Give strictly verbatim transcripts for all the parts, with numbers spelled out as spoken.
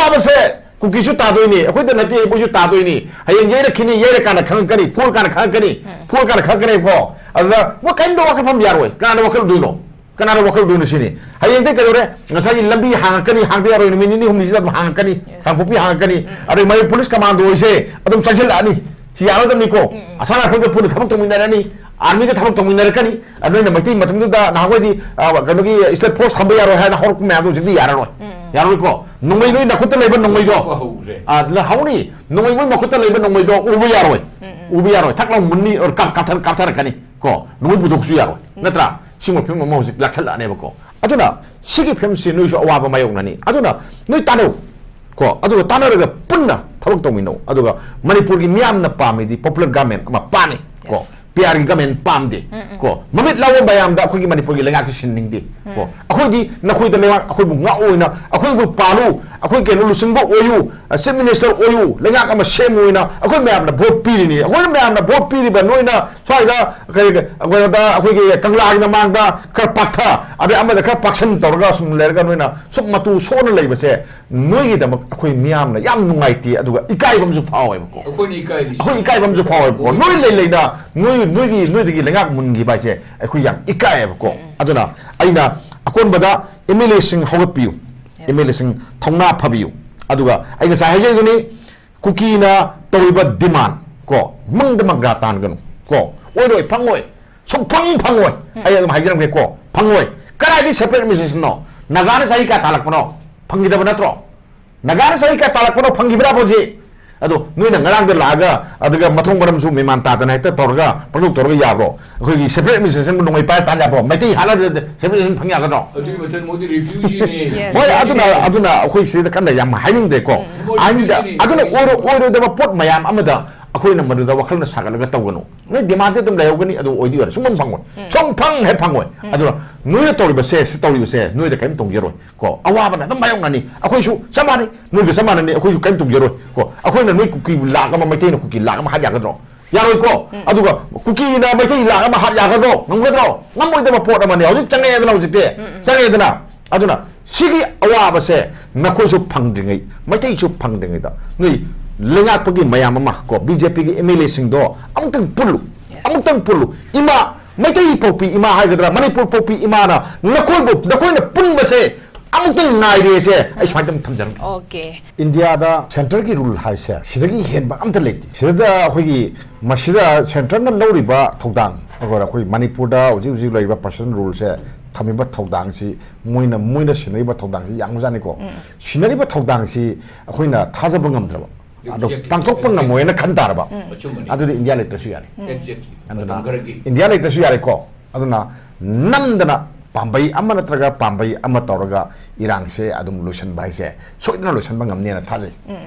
ꯇꯥꯕꯁꯦ ꯀꯨꯀꯤꯁꯨ ꯇꯥꯗꯣꯏꯅꯤ, ꯑꯩꯈꯣꯏꯗ ꯅꯠꯇꯦ, ꯃꯣꯏꯁꯨ ꯇꯥꯗꯣꯏꯅꯤ꯫ ꯍꯌꯦꯡ ꯌꯩꯔꯛꯈꯤꯅꯤ, ꯌꯩꯔꯀꯥꯟꯗ ꯈꯪꯉꯛꯀꯅꯤ, ꯐꯨꯔꯀꯥꯟꯗ ꯈꯪꯉꯛꯀꯅꯤ, ꯐꯨꯔꯀꯥꯟꯗ ꯈꯪꯉꯛꯀꯅꯤꯀꯣ꯫ ꯑꯗꯨꯗ ꯃꯣꯏ ꯀꯔꯤꯝꯇ ꯋꯥꯈꯜ ꯐꯝ ꯌꯥꯔꯣꯏ꯫ ꯀꯅꯥꯅ ꯋꯥꯈꯜ ꯂꯧꯗꯣꯏꯅꯣ? ꯀꯅꯥꯅ ꯋꯥꯈꯜ ꯂꯧꯗꯣꯏꯅꯣ ꯁꯤꯅꯤ꯫ ꯍꯌꯦꯡꯗꯤ ꯀꯩꯗꯧꯔꯦ? ꯉꯁꯥꯏꯒꯤ ꯂꯝꯕꯤ ꯍꯥꯡꯉꯛꯀꯅꯤ, ꯍꯥꯡꯗ ꯌꯥꯔꯣꯏ, ꯅꯨꯃꯤꯠ ꯅꯤꯅꯤ ꯍꯨꯝꯅꯤꯁꯤꯗ ꯑꯗꯨꯝ ꯍꯥꯡꯉꯛꯀꯅꯤ, ꯀꯥꯡꯄꯣꯛꯄꯤ ꯍꯥꯡꯉꯛꯀꯅꯤ, ꯑꯗꯩ ꯃꯌꯨꯝ ꯄꯨꯂꯤꯁ ꯀꯃꯥꯟꯗꯣ ꯍꯣꯏꯁꯦ ꯑꯗꯨꯝ ꯆꯪꯁꯤꯜꯂꯛꯑꯅꯤ꯫ ꯁꯤ ꯌꯥꯔꯣꯏꯗꯕꯅꯤꯀꯣ꯫ ꯑꯁꯥꯝ ꯔꯥꯏꯐꯜꯒ ꯄꯨꯟꯅ ꯊꯕꯛ ꯇꯧꯃꯤꯟꯅꯔꯅꯤ, ꯑꯥꯔꯃꯤꯒ ꯊꯕꯛ ꯇꯧꯃꯤꯟꯅꯔꯛꯀꯅꯤ꯫ ꯑꯗ ꯅꯣꯏꯅ ꯃꯩꯇꯩ ꯃꯇꯝꯗꯨꯗ ꯅꯍꯥꯟꯋꯥꯏꯗꯤ, ꯑ, ꯀꯩꯅꯣꯒꯤ state force ꯊꯝꯕ ꯌꯥꯔꯣꯏ ꯍꯥꯏꯅ ꯍꯧꯔꯛꯄ ꯃꯌꯥꯝꯗꯣ ꯍꯧꯖꯤꯛꯇꯤ ꯌꯥꯔꯔꯣꯏ꯫ ꯌꯥꯔꯣꯏꯀꯣ꯫ ꯅꯣꯡꯃꯩ ꯅꯣꯏ ꯅꯈꯨꯠꯇ ꯂꯩꯕ ꯅꯣꯡꯃꯩꯗꯣ, ꯍꯧꯔꯦ꯫ ꯑ, ꯑꯗꯨꯗ ꯍꯧꯅꯤ꯫ ꯅꯣꯡꯃꯩ ꯅꯣꯏ ꯃꯈꯨꯠꯇ ꯂꯩꯕ ꯅꯣꯡꯃꯩꯗꯣ ꯎꯕ ꯌꯥꯔꯣꯏ꯫ ꯎꯕ ꯌꯥꯔꯣꯏ꯫ ꯊꯛ ꯂꯥꯎ ꯃꯨꯟꯅꯤ, ꯑꯣꯔ ꯀꯥꯞ-, ꯀꯥꯞꯊꯔ-, ꯀꯥꯞꯊꯔꯛꯀꯅꯤ꯫ ꯀꯣ꯫ ꯅꯣꯡꯃꯩ ꯄꯨꯊꯣꯛꯄꯁꯨ ꯌꯥꯔꯣꯏ꯫ ꯅꯠꯇ꯭ꯔꯥ? ꯁꯤꯒꯨꯝꯕ ꯐꯤꯕꯝ ꯑꯃ ꯍꯧꯖꯤꯛ ꯂꯥꯛꯁꯜꯂꯛꯑꯅꯦꯕꯀꯣ꯫ ꯑꯗꯨꯅ ꯁꯤꯒꯤ ꯐꯤꯕꯝꯁꯤ ꯅꯣꯏꯁꯨ ꯑꯋꯥꯕ ꯃꯥꯌꯣꯛꯅꯅꯤ꯫ ꯑꯗꯨꯅ ꯅꯣꯏ ꯇꯥꯟꯅꯧ꯫ ꯀꯣ꯫ ꯑꯗꯨꯒ ꯇꯥꯟꯅꯔꯒ ꯄꯨꯟꯅ ꯊꯕꯛ ꯇꯧꯃꯤꯟꯅꯧ꯫ ꯑꯗꯨꯒ ꯃꯅꯤꯄꯨꯔꯒꯤ ꯃꯤꯌꯥꯝꯅ ꯄꯥꯝꯃꯤꯗꯤ popular government ꯑꯃ ꯄꯥꯝꯃꯤ꯫ ꯀꯣ꯫ Yes. ꯄꯤ ꯑꯥꯔꯒꯤ government ꯄꯥꯝꯗꯦ꯫ ꯀꯣ꯫ ꯃꯃꯤꯠ ꯂꯥꯎꯕ ꯃꯌꯥꯝꯗ ꯑꯩꯈꯣꯏꯒꯤ ꯃꯅꯤꯄꯨꯔꯒꯤ ꯂꯩꯉꯥꯛꯁꯤ ꯁꯤꯟꯅꯤꯡꯗꯦ꯫ ꯀꯣ꯫ ꯑꯩꯈꯣꯏꯗꯤ ꯅꯈꯣꯏꯗ ꯂꯩꯉꯥꯛ ꯑꯩꯈꯣꯏꯕꯨ ꯉꯥꯛꯑꯣꯏꯅ, ꯑꯩꯈꯣꯏꯕꯨ ꯄꯥꯜꯂꯨ, ꯑꯩꯈꯣꯏ ꯀꯩꯅꯣ ꯂꯨꯆꯤꯡꯕ ꯑꯣꯏꯌꯨ, chief minister ꯑꯣꯏꯌꯨ, ꯂꯩꯉꯥꯛ ꯑꯃ ꯁꯦꯝꯃꯨ ꯍꯥꯏꯅ ꯑꯩꯈꯣꯏ ꯃꯌꯥꯝꯅ vote ꯄꯤꯔꯤꯅꯤ꯫ ꯑꯩꯈꯣꯏꯅ ꯃꯌꯥꯝꯅ vote ꯄꯤꯔꯤꯕ ꯅꯣꯏꯅ ꯁ꯭ꯋꯥꯏꯗ ꯀꯩ-, ꯀꯩꯅꯣꯗ ꯑꯩꯈꯣꯏꯒꯤ ꯀꯪꯂꯥꯒꯤ ꯃꯃꯥꯡꯗ ꯈꯔ ꯄꯥꯛꯊ, ꯑꯗꯩ ꯑꯃꯗ ꯈꯔ ꯄꯥꯛꯁꯟ ꯇꯧꯔꯒ ꯁꯨꯝ ꯂꯩꯔꯒ ꯅꯣꯏꯅ ꯁꯨꯝ ꯃꯇꯨ ꯁꯣꯛꯅ ꯂꯩꯕꯁꯦ ꯅꯣꯏꯒꯤꯗꯃꯛ ꯑꯩꯈꯣꯏ ꯃꯤꯌꯥꯝꯅ ꯌꯥꯝ ꯅꯨꯡꯉꯥꯏꯇꯦ, ꯑꯗꯨꯒ ꯏꯀꯥꯏꯕ ꯑꯃꯁꯨ ꯐꯥꯎꯋꯦꯕꯀꯣ꯫ ꯑꯩꯈꯣꯏꯅ ꯏꯀꯥꯏꯔꯤꯁꯤ꯫ ꯑꯩꯈꯣꯏ ꯏꯀꯥꯏꯕ ꯑꯃꯁꯨ ꯐꯥꯎꯋꯦꯕꯀꯣ꯫ ꯅꯣꯏ ꯂꯩ ꯂꯩꯅ ꯅꯣꯏ, ꯅꯣꯏꯒꯤ, ꯅꯣꯏꯗꯒꯤ ꯂꯩꯉꯥꯛ ꯃꯨꯟꯈꯤꯕ ꯍꯥꯏꯁꯦ ꯑꯩꯈꯣꯏ ꯌꯥꯝ ꯏꯀꯥꯏꯌꯦꯕꯀꯣ꯫ ꯑꯗꯨꯅ ꯑꯩꯅ ꯑꯀꯣꯟꯕꯗ ꯑꯦꯝ ꯑꯦꯜ ꯑꯦꯁꯤꯡ ꯍꯧꯒꯠꯄꯤꯌꯨ꯫ Yes. ꯑꯦꯝ ꯑꯦꯜ ꯑꯦꯁꯤꯡ ꯊꯧꯅꯥ ꯐꯕꯤꯌꯨ꯫ ꯑꯗꯨꯒ ꯑꯩ ꯉꯁꯥꯏ ꯍꯥꯏꯖꯈꯤꯕꯅꯤ, ꯀꯨꯀꯤꯅ ꯇꯧꯔꯤꯕ demand ꯀꯣ, ꯃꯪꯗ ꯃꯪꯒ꯭ꯔꯥ ꯇꯥꯟꯒꯅꯨ ꯀꯣ, ꯑꯣꯏꯔꯣꯏ, ꯐꯪꯉꯣꯏ, ꯁꯨꯡꯐꯪ ꯐꯪꯉꯣꯏ꯫ ꯎꯝ꯫ ꯑꯩ ꯑꯗꯨꯝ ꯍꯥꯏꯖꯔꯝꯒꯦ ꯀꯣ, ꯐꯪꯉꯣꯏ꯫ ꯀꯗꯥꯏꯗꯒꯤ separate administration ꯅꯣ? ꯅꯥꯒꯥꯅ ꯆꯍꯤ ꯀꯌꯥ ꯇꯥꯜꯂꯛꯄꯅꯣ? ꯐꯪꯈꯤꯗꯕ ꯅꯠꯇ꯭ꯔꯣ? ꯅꯥꯒꯥꯅ ꯆꯍꯤ ꯀꯌꯥ ꯇꯥꯜꯂꯛꯄꯅꯣ? ꯐꯪꯈꯤꯕ꯭ꯔꯥ ꯍꯧꯖꯤꯛ? ꯑꯗꯣ ꯅꯣꯏꯅ ꯉꯔꯥꯡꯗ ꯂꯥꯛꯑꯒ, ꯑꯗꯨꯒ ꯃꯊꯣꯡ ꯃꯔꯝꯁꯨ ꯃꯦꯃꯥꯟ ꯇꯥꯗꯅ ꯍꯦꯛꯇ ꯇꯧꯔꯒ, ꯄꯪꯇꯧ ꯇꯧꯔꯒ ꯌꯥꯕ꯭ꯔꯣ? ꯑꯩꯈꯣꯏꯒꯤ separate administration ꯕꯨ ꯅꯣꯡꯃꯩ ꯄꯥꯏꯔ ꯇꯥꯟ ꯌꯥꯕ꯭ꯔꯣ? ꯃꯩꯇꯩ ꯍꯥꯠꯂꯒ separate administration ꯐꯪ ꯌꯥꯒꯗ꯭ꯔꯣ? ꯑꯗꯨꯒꯤ ꯃꯊꯪ ꯃꯣꯏꯗꯤ refugee ꯅꯦ꯫ Yes. ꯍꯣꯏ, ꯑꯗꯨꯅ, ꯑꯗꯨꯅ ꯑꯩꯈꯣꯏ ꯁꯤꯗ ꯀꯟꯅ ꯌꯥꯝ ꯍꯥꯏꯅꯤꯡꯗꯦꯀꯣ꯫ ꯎꯝ꯫ ꯃꯣꯏ ꯑꯥꯏꯟꯗ, refugee ꯅꯦ꯫ ꯑꯗꯨꯅ ꯑꯣꯏꯔꯣ-, ꯑꯣꯏꯔꯣꯏꯗꯕ ꯄꯣꯠ ꯃꯌꯥꯝ ꯑꯃꯗ ꯑꯩꯈꯣꯏꯅ ꯃꯗꯨꯗ ꯋꯥꯈꯜꯅ ꯁꯥꯒꯠꯂꯒ ꯇꯧꯒꯅꯨ꯫ ꯅꯣꯏ demand ꯗꯤ ꯑꯗꯨꯝ ꯂꯩꯍꯧꯒꯅꯤ, ꯑꯗꯨ ꯑꯣꯏꯗꯤ ꯑꯣꯏꯔꯣꯏ꯫ ꯁꯨꯡꯐꯪ ꯐꯪꯉꯣꯏ꯫ ꯎꯝ꯫ ꯁꯨꯡꯐꯪ ꯍꯦꯛ ꯐꯪꯉꯣꯏ꯫ ꯎꯝ꯫ ꯑꯗꯨꯅ ꯅꯣꯏꯅ ꯇꯧꯔꯤꯕꯁꯦ, ꯁꯤ ꯇꯧꯔꯤꯕꯁꯦ ꯅꯣꯏꯗ ꯀꯔꯤꯝ ꯇꯧꯖꯔꯣꯏ꯫ ꯀꯣ, ꯑꯋꯥꯕꯅ ꯑꯗꯨꯝ ꯃꯥꯌꯣꯛꯅꯅꯤ꯫ ꯑꯩꯈꯣꯏꯁꯨ ꯆꯞ ꯃꯥꯟꯅꯩ, ꯅꯣꯏꯒ ꯆꯞ ꯃꯥꯟꯅꯅꯤ, ꯑꯩꯈꯣꯏꯁꯨ ꯀꯔꯤꯝ ꯇꯧꯖꯔꯣꯏ꯫ ꯀꯣ, ꯑꯩꯈꯣꯏꯅ ꯅꯣꯏ ꯀꯨꯀꯤ ꯂꯥꯛ ꯑꯃ, ꯃꯩꯇꯩꯅ ꯀꯨꯀꯤ ꯂꯥꯛ ꯑꯃ ꯍꯥꯠ ꯌꯥꯒꯗ꯭ꯔꯣ? ꯌꯥꯔꯣꯏꯀꯣ꯫ ꯎꯝ꯫ ꯑꯗꯨꯒ ꯀꯨꯀꯤꯅ ꯃꯩꯇꯩ ꯂꯥꯛ ꯑꯃ ꯍꯥꯠ ꯌꯥꯒꯗ꯭ꯔꯣ? ꯉꯝꯒꯗ꯭ꯔꯣ? ꯉꯝꯃꯣꯏꯗꯕ ꯄꯣꯠ ꯑꯃꯅꯤ꯫ ꯍꯧꯖꯤꯛ ꯆꯪꯉꯛꯑꯦꯗꯅ, ꯍꯧꯖꯤꯛꯇꯤ꯫ ꯎꯝ, ꯎꯝ꯫ ꯆꯪꯉꯛꯑꯦꯗꯅ꯫ ꯑꯗꯨꯅ ꯁꯤꯒꯤ ꯑꯋꯥꯕꯁꯦ ꯅꯈꯣꯏꯁꯨ ꯐꯪꯗ꯭ꯔꯤꯉꯩ, ꯃꯩꯇꯩꯁꯨ ꯐꯪꯗ꯭ꯔꯤꯉꯩꯗ, ꯅꯣꯏ ꯂꯩꯉꯥꯛꯄꯒꯤ ꯃꯌꯥꯝ ꯑꯃ ꯀꯣ, ꯕꯤ ꯖꯦ ꯄꯤꯒꯤ ꯑꯦꯝ ꯑꯦꯜ ꯑꯦꯁꯤꯡꯗꯣ ꯑꯃꯨꯛꯇꯪ ꯄꯨꯜꯂꯨ, ꯑꯃꯨꯛꯇꯪ ꯄꯨꯜꯂꯨ꯫ ꯏꯃꯥ, ꯃꯩꯇꯩ ꯄꯣꯛꯄꯤ ꯏꯃꯥ ꯍꯥꯏꯒꯗ꯭ꯔꯥ, ꯃꯅꯤꯄꯨꯔ ꯄꯣꯛꯄꯤ ꯏꯃꯥꯅ ꯅꯈꯣꯏꯕꯨ, ꯅꯈꯣꯏꯅ ꯄꯨꯟꯕꯁꯦ ꯑꯃꯨꯛꯇꯪ ꯉꯥꯏꯔꯦꯁꯦ ꯑꯩ ꯁꯨꯃꯥꯏꯅ ꯑꯗꯨꯝ ꯊꯝꯖꯔꯝꯒꯦ꯫ ꯑꯣꯀꯦ꯫ ꯏꯟꯗꯤꯌꯥꯗ ꯁꯦꯟꯇꯔꯒꯤ ꯔꯨꯜ ꯍꯥꯏꯁꯦ ꯁꯤꯗꯒꯤ ꯍꯦꯟꯕ ꯑꯝꯇ ꯂꯩꯇꯦ꯫ ꯁꯤꯗ ꯑꯩꯈꯣꯏꯒꯤ ꯃꯁꯤꯗ ꯁꯦꯟꯇꯔꯅ ꯂꯧꯔꯤꯕ ꯊꯧꯗꯥꯡ, ꯑꯩꯈꯣꯏ ꯃꯅꯤꯄꯨꯔꯗ ꯍꯧꯖꯤꯛ ꯍꯧꯖꯤꯛ ꯂꯩꯔꯤꯕ ꯄ꯭ꯔꯦꯁꯤꯗꯦꯟ ꯔꯨꯜꯁꯦ ꯊꯝꯃꯤꯕ ꯊꯧꯗꯥꯡꯁꯤ, ꯃꯣꯏꯅ, ꯃꯣꯏꯅ ꯁꯤꯟꯅꯔꯤꯕ ꯊꯧꯗꯥꯡꯁꯤ ꯌꯥꯝꯕꯖꯥꯠꯅꯤꯀꯣ꯫ ꯁꯤꯟꯅꯔꯤꯕ ꯊꯧꯗꯥꯡꯁꯤ ꯑꯩꯈꯣꯏꯅ ꯊꯥꯖꯕ ꯉꯝꯗ꯭ꯔꯕ, ꯑꯗꯣ Exactly. ꯄꯥꯡꯊꯣꯛꯄ ꯉꯝꯃꯣꯏꯅ ꯈꯟ ꯇꯥꯔꯕ, ꯑꯆꯨꯝꯕꯅꯤ꯫ ꯑꯗꯨꯗꯤ ꯏꯟꯗꯤꯌꯥ ꯂꯩꯇ꯭ꯔꯁꯨ ꯌꯥꯔꯦ꯫ Exactly. ꯑꯗꯨꯅ ꯃꯇꯝ ꯈꯔꯒꯤ ꯏꯟꯗꯤꯌꯥ ꯂꯩꯇ꯭ꯔꯁꯨ ꯌꯥꯔꯦꯀꯣ꯫ ꯑꯗꯨꯅ ꯅꯝꯗꯅ ꯄꯥꯝꯕꯩ ꯑꯃ ꯅꯠꯇ꯭ꯔꯒ ꯄꯥꯝꯕꯩ ꯑꯃ ꯇꯧꯔꯒ ꯏꯔꯥꯡꯁꯦ ꯑꯗꯨꯝ ꯂꯣꯏꯁꯤꯟꯕ ꯍꯥꯏꯁꯦ ꯁꯣꯏꯗꯅ ꯂꯣꯏꯁꯤꯟꯕ ꯉꯝꯅꯦꯅ ꯊꯥꯖꯩ꯫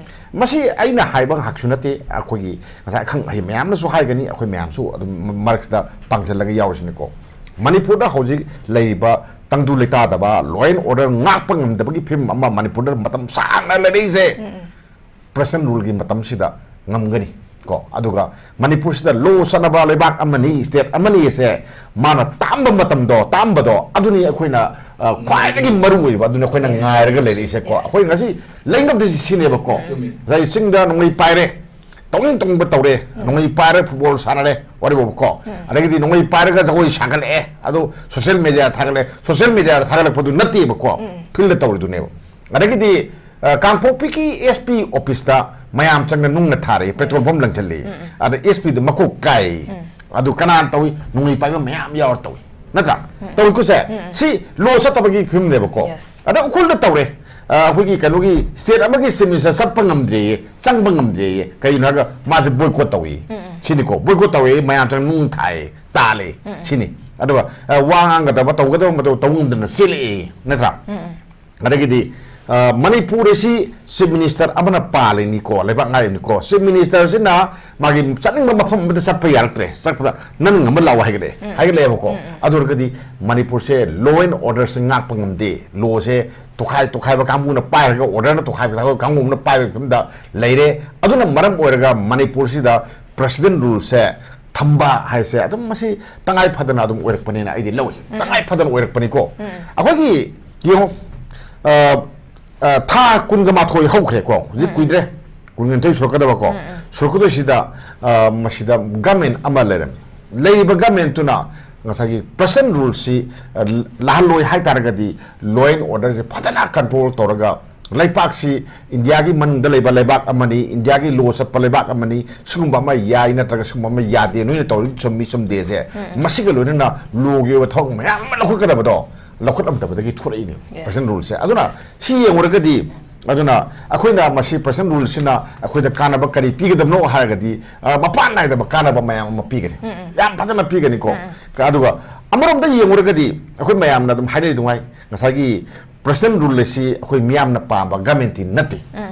ꯃꯁꯤ ꯑꯩꯅ ꯍꯥꯏꯕ ꯉꯥꯏꯍꯥꯛꯁꯨ ꯅꯠꯇꯦ, ꯑꯩꯈꯣꯏꯒꯤ ꯉꯁꯥꯏ ꯑꯈꯪ ꯑꯍꯩ ꯃꯌꯥꯝꯅꯁꯨ ꯍꯥꯏꯒꯅꯤ, ꯑꯩꯈꯣꯏ ꯃꯌꯥꯝꯁꯨ ꯑꯗꯨꯝ ꯃꯔꯛꯁꯤꯗ ꯄꯥꯡꯁꯤꯜꯂꯒ ꯌꯥꯎꯔꯤꯁꯤꯅꯤꯀꯣ꯫ ꯃꯅꯤꯄꯨꯔꯗ ꯍꯧꯖꯤꯛ ꯂꯩꯔꯤꯕ ꯇꯪꯗꯨ ꯂꯩꯇꯥꯗꯕ, law and order ꯉꯥꯛꯄ ꯉꯝꯗꯕꯒꯤ ꯐꯤꯕꯝ ꯑꯃ ꯃꯅꯤꯄꯨꯔꯗ ꯃꯇꯝ ꯁꯥꯡꯅ ꯂꯩꯔꯛꯏꯁꯦ ꯄ꯭ꯔꯦꯁꯤꯗꯦꯟ ꯔꯨꯜꯒꯤ ꯃꯇꯝꯁꯤꯗ ꯉꯝꯒꯅꯤ ꯀꯣ꯫ ꯑꯗꯨꯒ ꯃꯅꯤꯄꯨꯔꯁꯤꯗ ꯂꯣ ꯆꯠꯅꯕ ꯂꯩꯕꯥꯛ ꯑꯃꯅꯤ, ꯁ꯭ꯇꯦꯠ ꯑꯃꯅꯤ ꯑꯁꯦ ꯃꯥꯅ ꯇꯥꯝꯕ ꯃꯇꯝꯗꯣ, ꯇꯥꯝꯕꯗꯣ, ꯑꯗꯨꯅꯤ ꯑꯩꯈꯣꯏꯅ, ꯑ, ꯈ꯭ꯋꯥꯏꯗꯒꯤ ꯃꯔꯨ ꯑꯣꯏꯕ, ꯑꯗꯨꯅꯤ ꯑꯩꯈꯣꯏꯅ ꯉꯥꯏꯔꯒ ꯂꯩꯔꯛꯏꯁꯦꯀꯣ꯫ ꯑꯩꯈꯣꯏ ꯉꯁꯤ ꯂꯩꯉꯝꯗꯣꯏꯁꯤ ꯁꯤꯅꯦꯕꯀꯣ꯫ ꯆꯨꯝꯃꯤ꯫ ꯉꯁꯥꯏ ꯆꯤꯡꯗ ꯅꯣꯡꯃꯩ ꯄꯥꯏꯔꯦ, ꯇꯧꯅꯤꯡ ꯇꯧꯅꯤꯡꯕ ꯇꯧꯔꯦ, ꯅꯣꯡꯃꯩ ꯄꯥꯏꯔꯒ ꯐꯨꯠꯕꯣꯜ ꯁꯥꯟꯅꯔꯦ, ꯋꯥꯔꯤꯕꯀꯣ꯫ ꯑꯗꯒꯤꯗꯤ ꯅꯣꯡꯃꯩ ꯄꯥꯏꯔꯒ ꯖꯒꯣꯏ ꯁꯥꯒꯠꯂꯛꯑꯦ, ꯑꯗꯨ ꯁꯣꯁꯤꯌꯦꯜ ꯃꯦꯗꯤꯌꯥꯗ ꯊꯥꯒꯠꯂꯦ꯫ ꯁꯣꯁꯤꯌꯦꯜ ꯃꯦꯗꯤꯌꯥꯗ ꯊꯥꯒꯠꯂꯛꯄꯗꯨ ꯅꯠꯇꯦꯕꯀꯣ, ꯐꯤꯜꯗ ꯇꯧꯔꯤꯗꯨꯅꯦꯕ꯫ ꯑꯗꯒꯤꯗꯤ, ꯑ, ꯀꯥꯡꯄꯣꯛꯄꯤꯒꯤ ꯑꯦꯁ ꯄꯤ ꯑꯣꯐꯤꯁꯇ ꯃꯌꯥꯝ ꯆꯪꯅ ꯅꯨꯡꯅ ꯊꯥꯔꯛꯏ, ꯄꯦꯇ꯭ꯔꯣꯜ ꯄꯝ ꯂꯪꯁꯤꯜꯂꯤ꯫ ꯑꯗ ꯑꯦꯁ ꯄꯤꯗꯨ ꯃꯀꯣꯛ ꯀꯥꯏ꯫ ꯑꯗꯨ ꯀꯅꯥꯅ ꯇꯧꯏ? ꯅꯣꯡꯃꯩ ꯄꯥꯏꯕ ꯃꯌꯥꯝ ꯌꯥꯎꯔ ꯇꯧꯏ, ꯅꯠꯇ꯭ꯔꯥ? ꯇꯧꯏꯀꯣ ꯁꯦ? ꯁꯤ ꯂꯣ ꯆꯠꯇꯕꯒꯤ ꯐꯤꯕꯝꯅꯦꯕꯀꯣ꯫ Yes. ꯑꯗ ꯎꯈ꯭ꯔꯨꯜꯗ ꯇꯧꯔꯦ꯫ ꯑ, ꯑꯩꯈꯣꯏꯒꯤ ꯀꯩꯅꯣꯒꯤ ꯁ꯭ꯇꯦꯠ ꯑꯃꯒꯤ ꯆꯤꯐ ꯃꯤꯅꯤꯁꯇꯔ ꯆꯠꯄ ꯉꯝꯗ꯭ꯔꯦꯌꯦ, ꯆꯪꯕ ꯉꯝꯗ꯭ꯔꯦꯌꯦ꯫ ꯀꯩꯒꯤꯅꯣ ꯍꯥꯏꯔꯒ ꯃꯥꯁꯦ ꯕꯣꯏꯀꯣꯠ ꯇꯧꯏ꯫ ꯁꯤꯅꯤꯀꯣ, ꯕꯣꯏꯀꯣꯠ ꯇꯧꯏ, ꯃꯌꯥꯝ ꯆꯪ ꯅꯨꯡ ꯊꯥꯏ, ꯇꯥꯜꯂꯦ꯫ ꯁꯤꯅꯤ꯫ ꯑꯗꯨꯒ, ꯑ, ꯋꯥ ꯉꯥꯡꯒꯗꯕ, ꯇꯧꯒꯗꯕ ꯃꯇꯧ ꯇꯧ ꯉꯝꯗꯅ ꯆꯦꯜꯂꯛꯑꯦ, ꯅꯠꯇ꯭ꯔꯥ? ꯑꯗꯒꯤꯗꯤ, ꯑ, ꯃꯅꯤꯄꯨꯔ ꯑꯁꯤ ꯆꯤꯐ ꯃꯤꯅꯤꯁꯇꯔ ꯑꯃꯅ ꯄꯥꯜꯂꯤꯅꯤꯀꯣ, ꯂꯩꯕꯥꯛ ꯉꯥꯛꯏꯅꯤꯀꯣ꯫ ꯆꯤꯐ ꯃꯤꯅꯤꯁꯇꯔꯁꯤꯅ ꯃꯥꯒꯤ ꯆꯠꯅꯤꯡꯕ ꯃꯐꯝ ꯑꯃꯗ ꯆꯠꯄ ꯌꯥꯔꯛꯇ꯭ꯔꯦ, ꯆꯠꯄꯗ ꯅꯪ ꯑꯃ ꯂꯥꯛꯑꯣ ꯍꯥꯏꯒꯠꯂꯛꯑꯦ, ꯍꯥꯏꯒꯠꯂꯛꯑꯦꯕꯀꯣ꯫ ꯑꯗꯨ ꯑꯣꯏꯔꯒꯗꯤ ꯃꯅꯤꯄꯨꯔꯁꯦ law and orderꯁꯦ ꯉꯥꯛꯄ ꯉꯝꯗꯦ, ꯂꯣꯁꯦ ꯇꯣꯈꯥꯏ ꯇꯣꯈꯥꯏꯕ ꯀꯥꯡꯕꯨꯅ ꯄꯥꯏꯔꯒ, orderꯅ ꯇꯣꯈꯥꯏꯕ ꯀꯥꯡꯕꯨ ꯑꯃꯅ ꯄꯥꯏꯕꯒꯤ ꯐꯤꯕꯝꯗ ꯂꯩꯔꯦ꯫ ꯑꯗꯨꯅ ꯃꯔꯝ ꯑꯣꯏꯔꯒ ꯃꯅꯤꯄꯨꯔꯁꯤꯗ ꯄ꯭ꯔꯦꯁꯤꯗꯦꯟ ꯔꯨꯜꯁꯦ ꯊꯝꯕ ꯍꯥꯏꯁꯦ ꯑꯗꯨꯝ ꯃꯁꯤ ꯇꯉꯥꯏ ꯐꯗꯅ ꯑꯗꯨꯝ ꯑꯣꯏꯔꯛꯄꯅꯦꯅ ꯑꯩꯗꯤ ꯂꯧꯏ꯫ ꯇꯉꯥꯏ ꯐꯗꯅ ꯑꯣꯏꯔꯛꯄꯅꯤꯀꯣ꯫ ꯑꯩꯈꯣꯏꯒꯤ ꯌꯦꯡꯉꯣ, ꯑ, ꯑ, ꯊꯥ ꯀꯨꯟꯒ ꯃꯥꯊꯣꯏ ꯍꯧꯈ꯭ꯔꯦꯀꯣ, ꯍꯧꯖꯤꯛ ꯀꯨꯏꯗ꯭ꯔꯦ, ꯀꯨꯟꯒ ꯅꯤꯊꯣꯏ ꯁꯨꯔꯛꯀꯗꯕꯀꯣ꯫ ꯁꯨꯔꯛꯀꯗꯣꯏꯁꯤꯗ, ꯑ, ꯃꯁꯤꯗ ꯒꯃꯦꯟ ꯑꯃ ꯂꯩꯔꯝꯃꯤ꯫ ꯂꯩꯔꯤꯕ ꯒꯃꯦꯟꯇꯨꯅ ꯉꯁꯥꯏꯒꯤ ꯄ꯭ꯔꯦꯁꯟ ꯔꯨꯜꯁꯤ, ꯑ, ꯂꯥꯛꯍꯜꯂꯣꯏ ꯍꯥꯏꯇꯥꯔꯒꯗꯤ, ꯂꯣ ꯑꯦꯟ ꯑꯣꯔꯗꯔꯁꯦ ꯐꯖꯅ ꯀꯟꯇ꯭ꯔꯣꯜ ꯇꯧꯔꯒ, ꯂꯩꯄꯥꯛꯁꯤ ꯏꯟꯗꯤꯌꯥꯒꯤ ꯃꯅꯨꯡꯗ ꯂꯩꯕ ꯂꯩꯕꯥꯛ ꯑꯃꯅꯤ, ꯏꯟꯗꯤꯌꯥꯒꯤ ꯂꯣ ꯆꯠꯄ ꯂꯩꯕꯥꯛ ꯑꯃꯅꯤ, ꯁꯤꯒꯨꯝꯕ ꯑꯃ ꯌꯥꯏ ꯅꯠꯇ꯭ꯔꯒ ꯁꯤꯒꯨꯝꯕ ꯑꯃ ꯌꯥꯗꯦ, ꯅꯣꯏꯅ ꯇꯧꯔꯤ ꯆꯨꯝꯃꯤ ꯆꯨꯝꯗꯦꯁꯦ, ꯃꯁꯤꯒ ꯂꯣꯏꯅꯅ ꯂꯣꯒꯤ ꯑꯣꯏꯕ ꯊꯕꯛ ꯃꯌꯥꯝ ꯑꯃ ꯂꯧꯈꯠꯀꯗꯕꯗꯣ ꯂꯧꯈꯠꯂꯝꯗꯕꯗꯒꯤ ꯊꯣꯔꯛꯏꯅꯦ, ꯄ꯭ꯔꯦꯁꯟ ꯔꯨꯜꯁꯦ꯫ ꯑꯗꯨꯅ ꯁꯤ ꯌꯦꯡꯉꯨꯔꯒꯗꯤ, ꯑꯗꯨꯅ ꯑꯩꯈꯣꯏꯅ ꯃꯁꯤ ꯄ꯭ꯔꯦꯁꯟ ꯔꯨꯜꯁꯤꯅ ꯑꯩꯈꯣꯏꯗ ꯀꯥꯟꯅꯕ ꯀꯔꯤ ꯄꯤꯒꯗꯕꯅꯣ ꯍꯥꯏꯔꯒꯗꯤ, ꯑ, ꯃꯄꯥꯟ ꯅꯥꯏꯗꯕ ꯀꯥꯟꯅꯕ ꯃꯌꯥꯝ ꯑꯃ ꯄꯤꯒꯅꯤ, ꯌꯥꯝ ꯐꯖꯅ ꯄꯤꯒꯅꯤꯀꯣ꯫ ꯀ-, ꯑꯗꯨꯒ ꯑꯃꯔꯣꯝꯗ ꯌꯦꯡꯉꯨꯔꯒꯗꯤ, ꯑꯩꯈꯣꯏ ꯃꯌꯥꯝꯅ ꯑꯗꯨꯝ ꯍꯥꯏꯅꯔꯤ ꯑꯗꯨꯉꯥꯏ, ꯉꯁꯥꯏꯒꯤ ꯄ꯭ꯔꯦꯁꯟ ꯔꯨꯜ ꯑꯁꯤ ꯑꯩꯈꯣꯏ ꯃꯤꯌꯥꯝꯅ ꯄꯥꯝꯕ ꯒꯃꯦꯟꯇꯤ ꯅꯠꯇꯦ꯫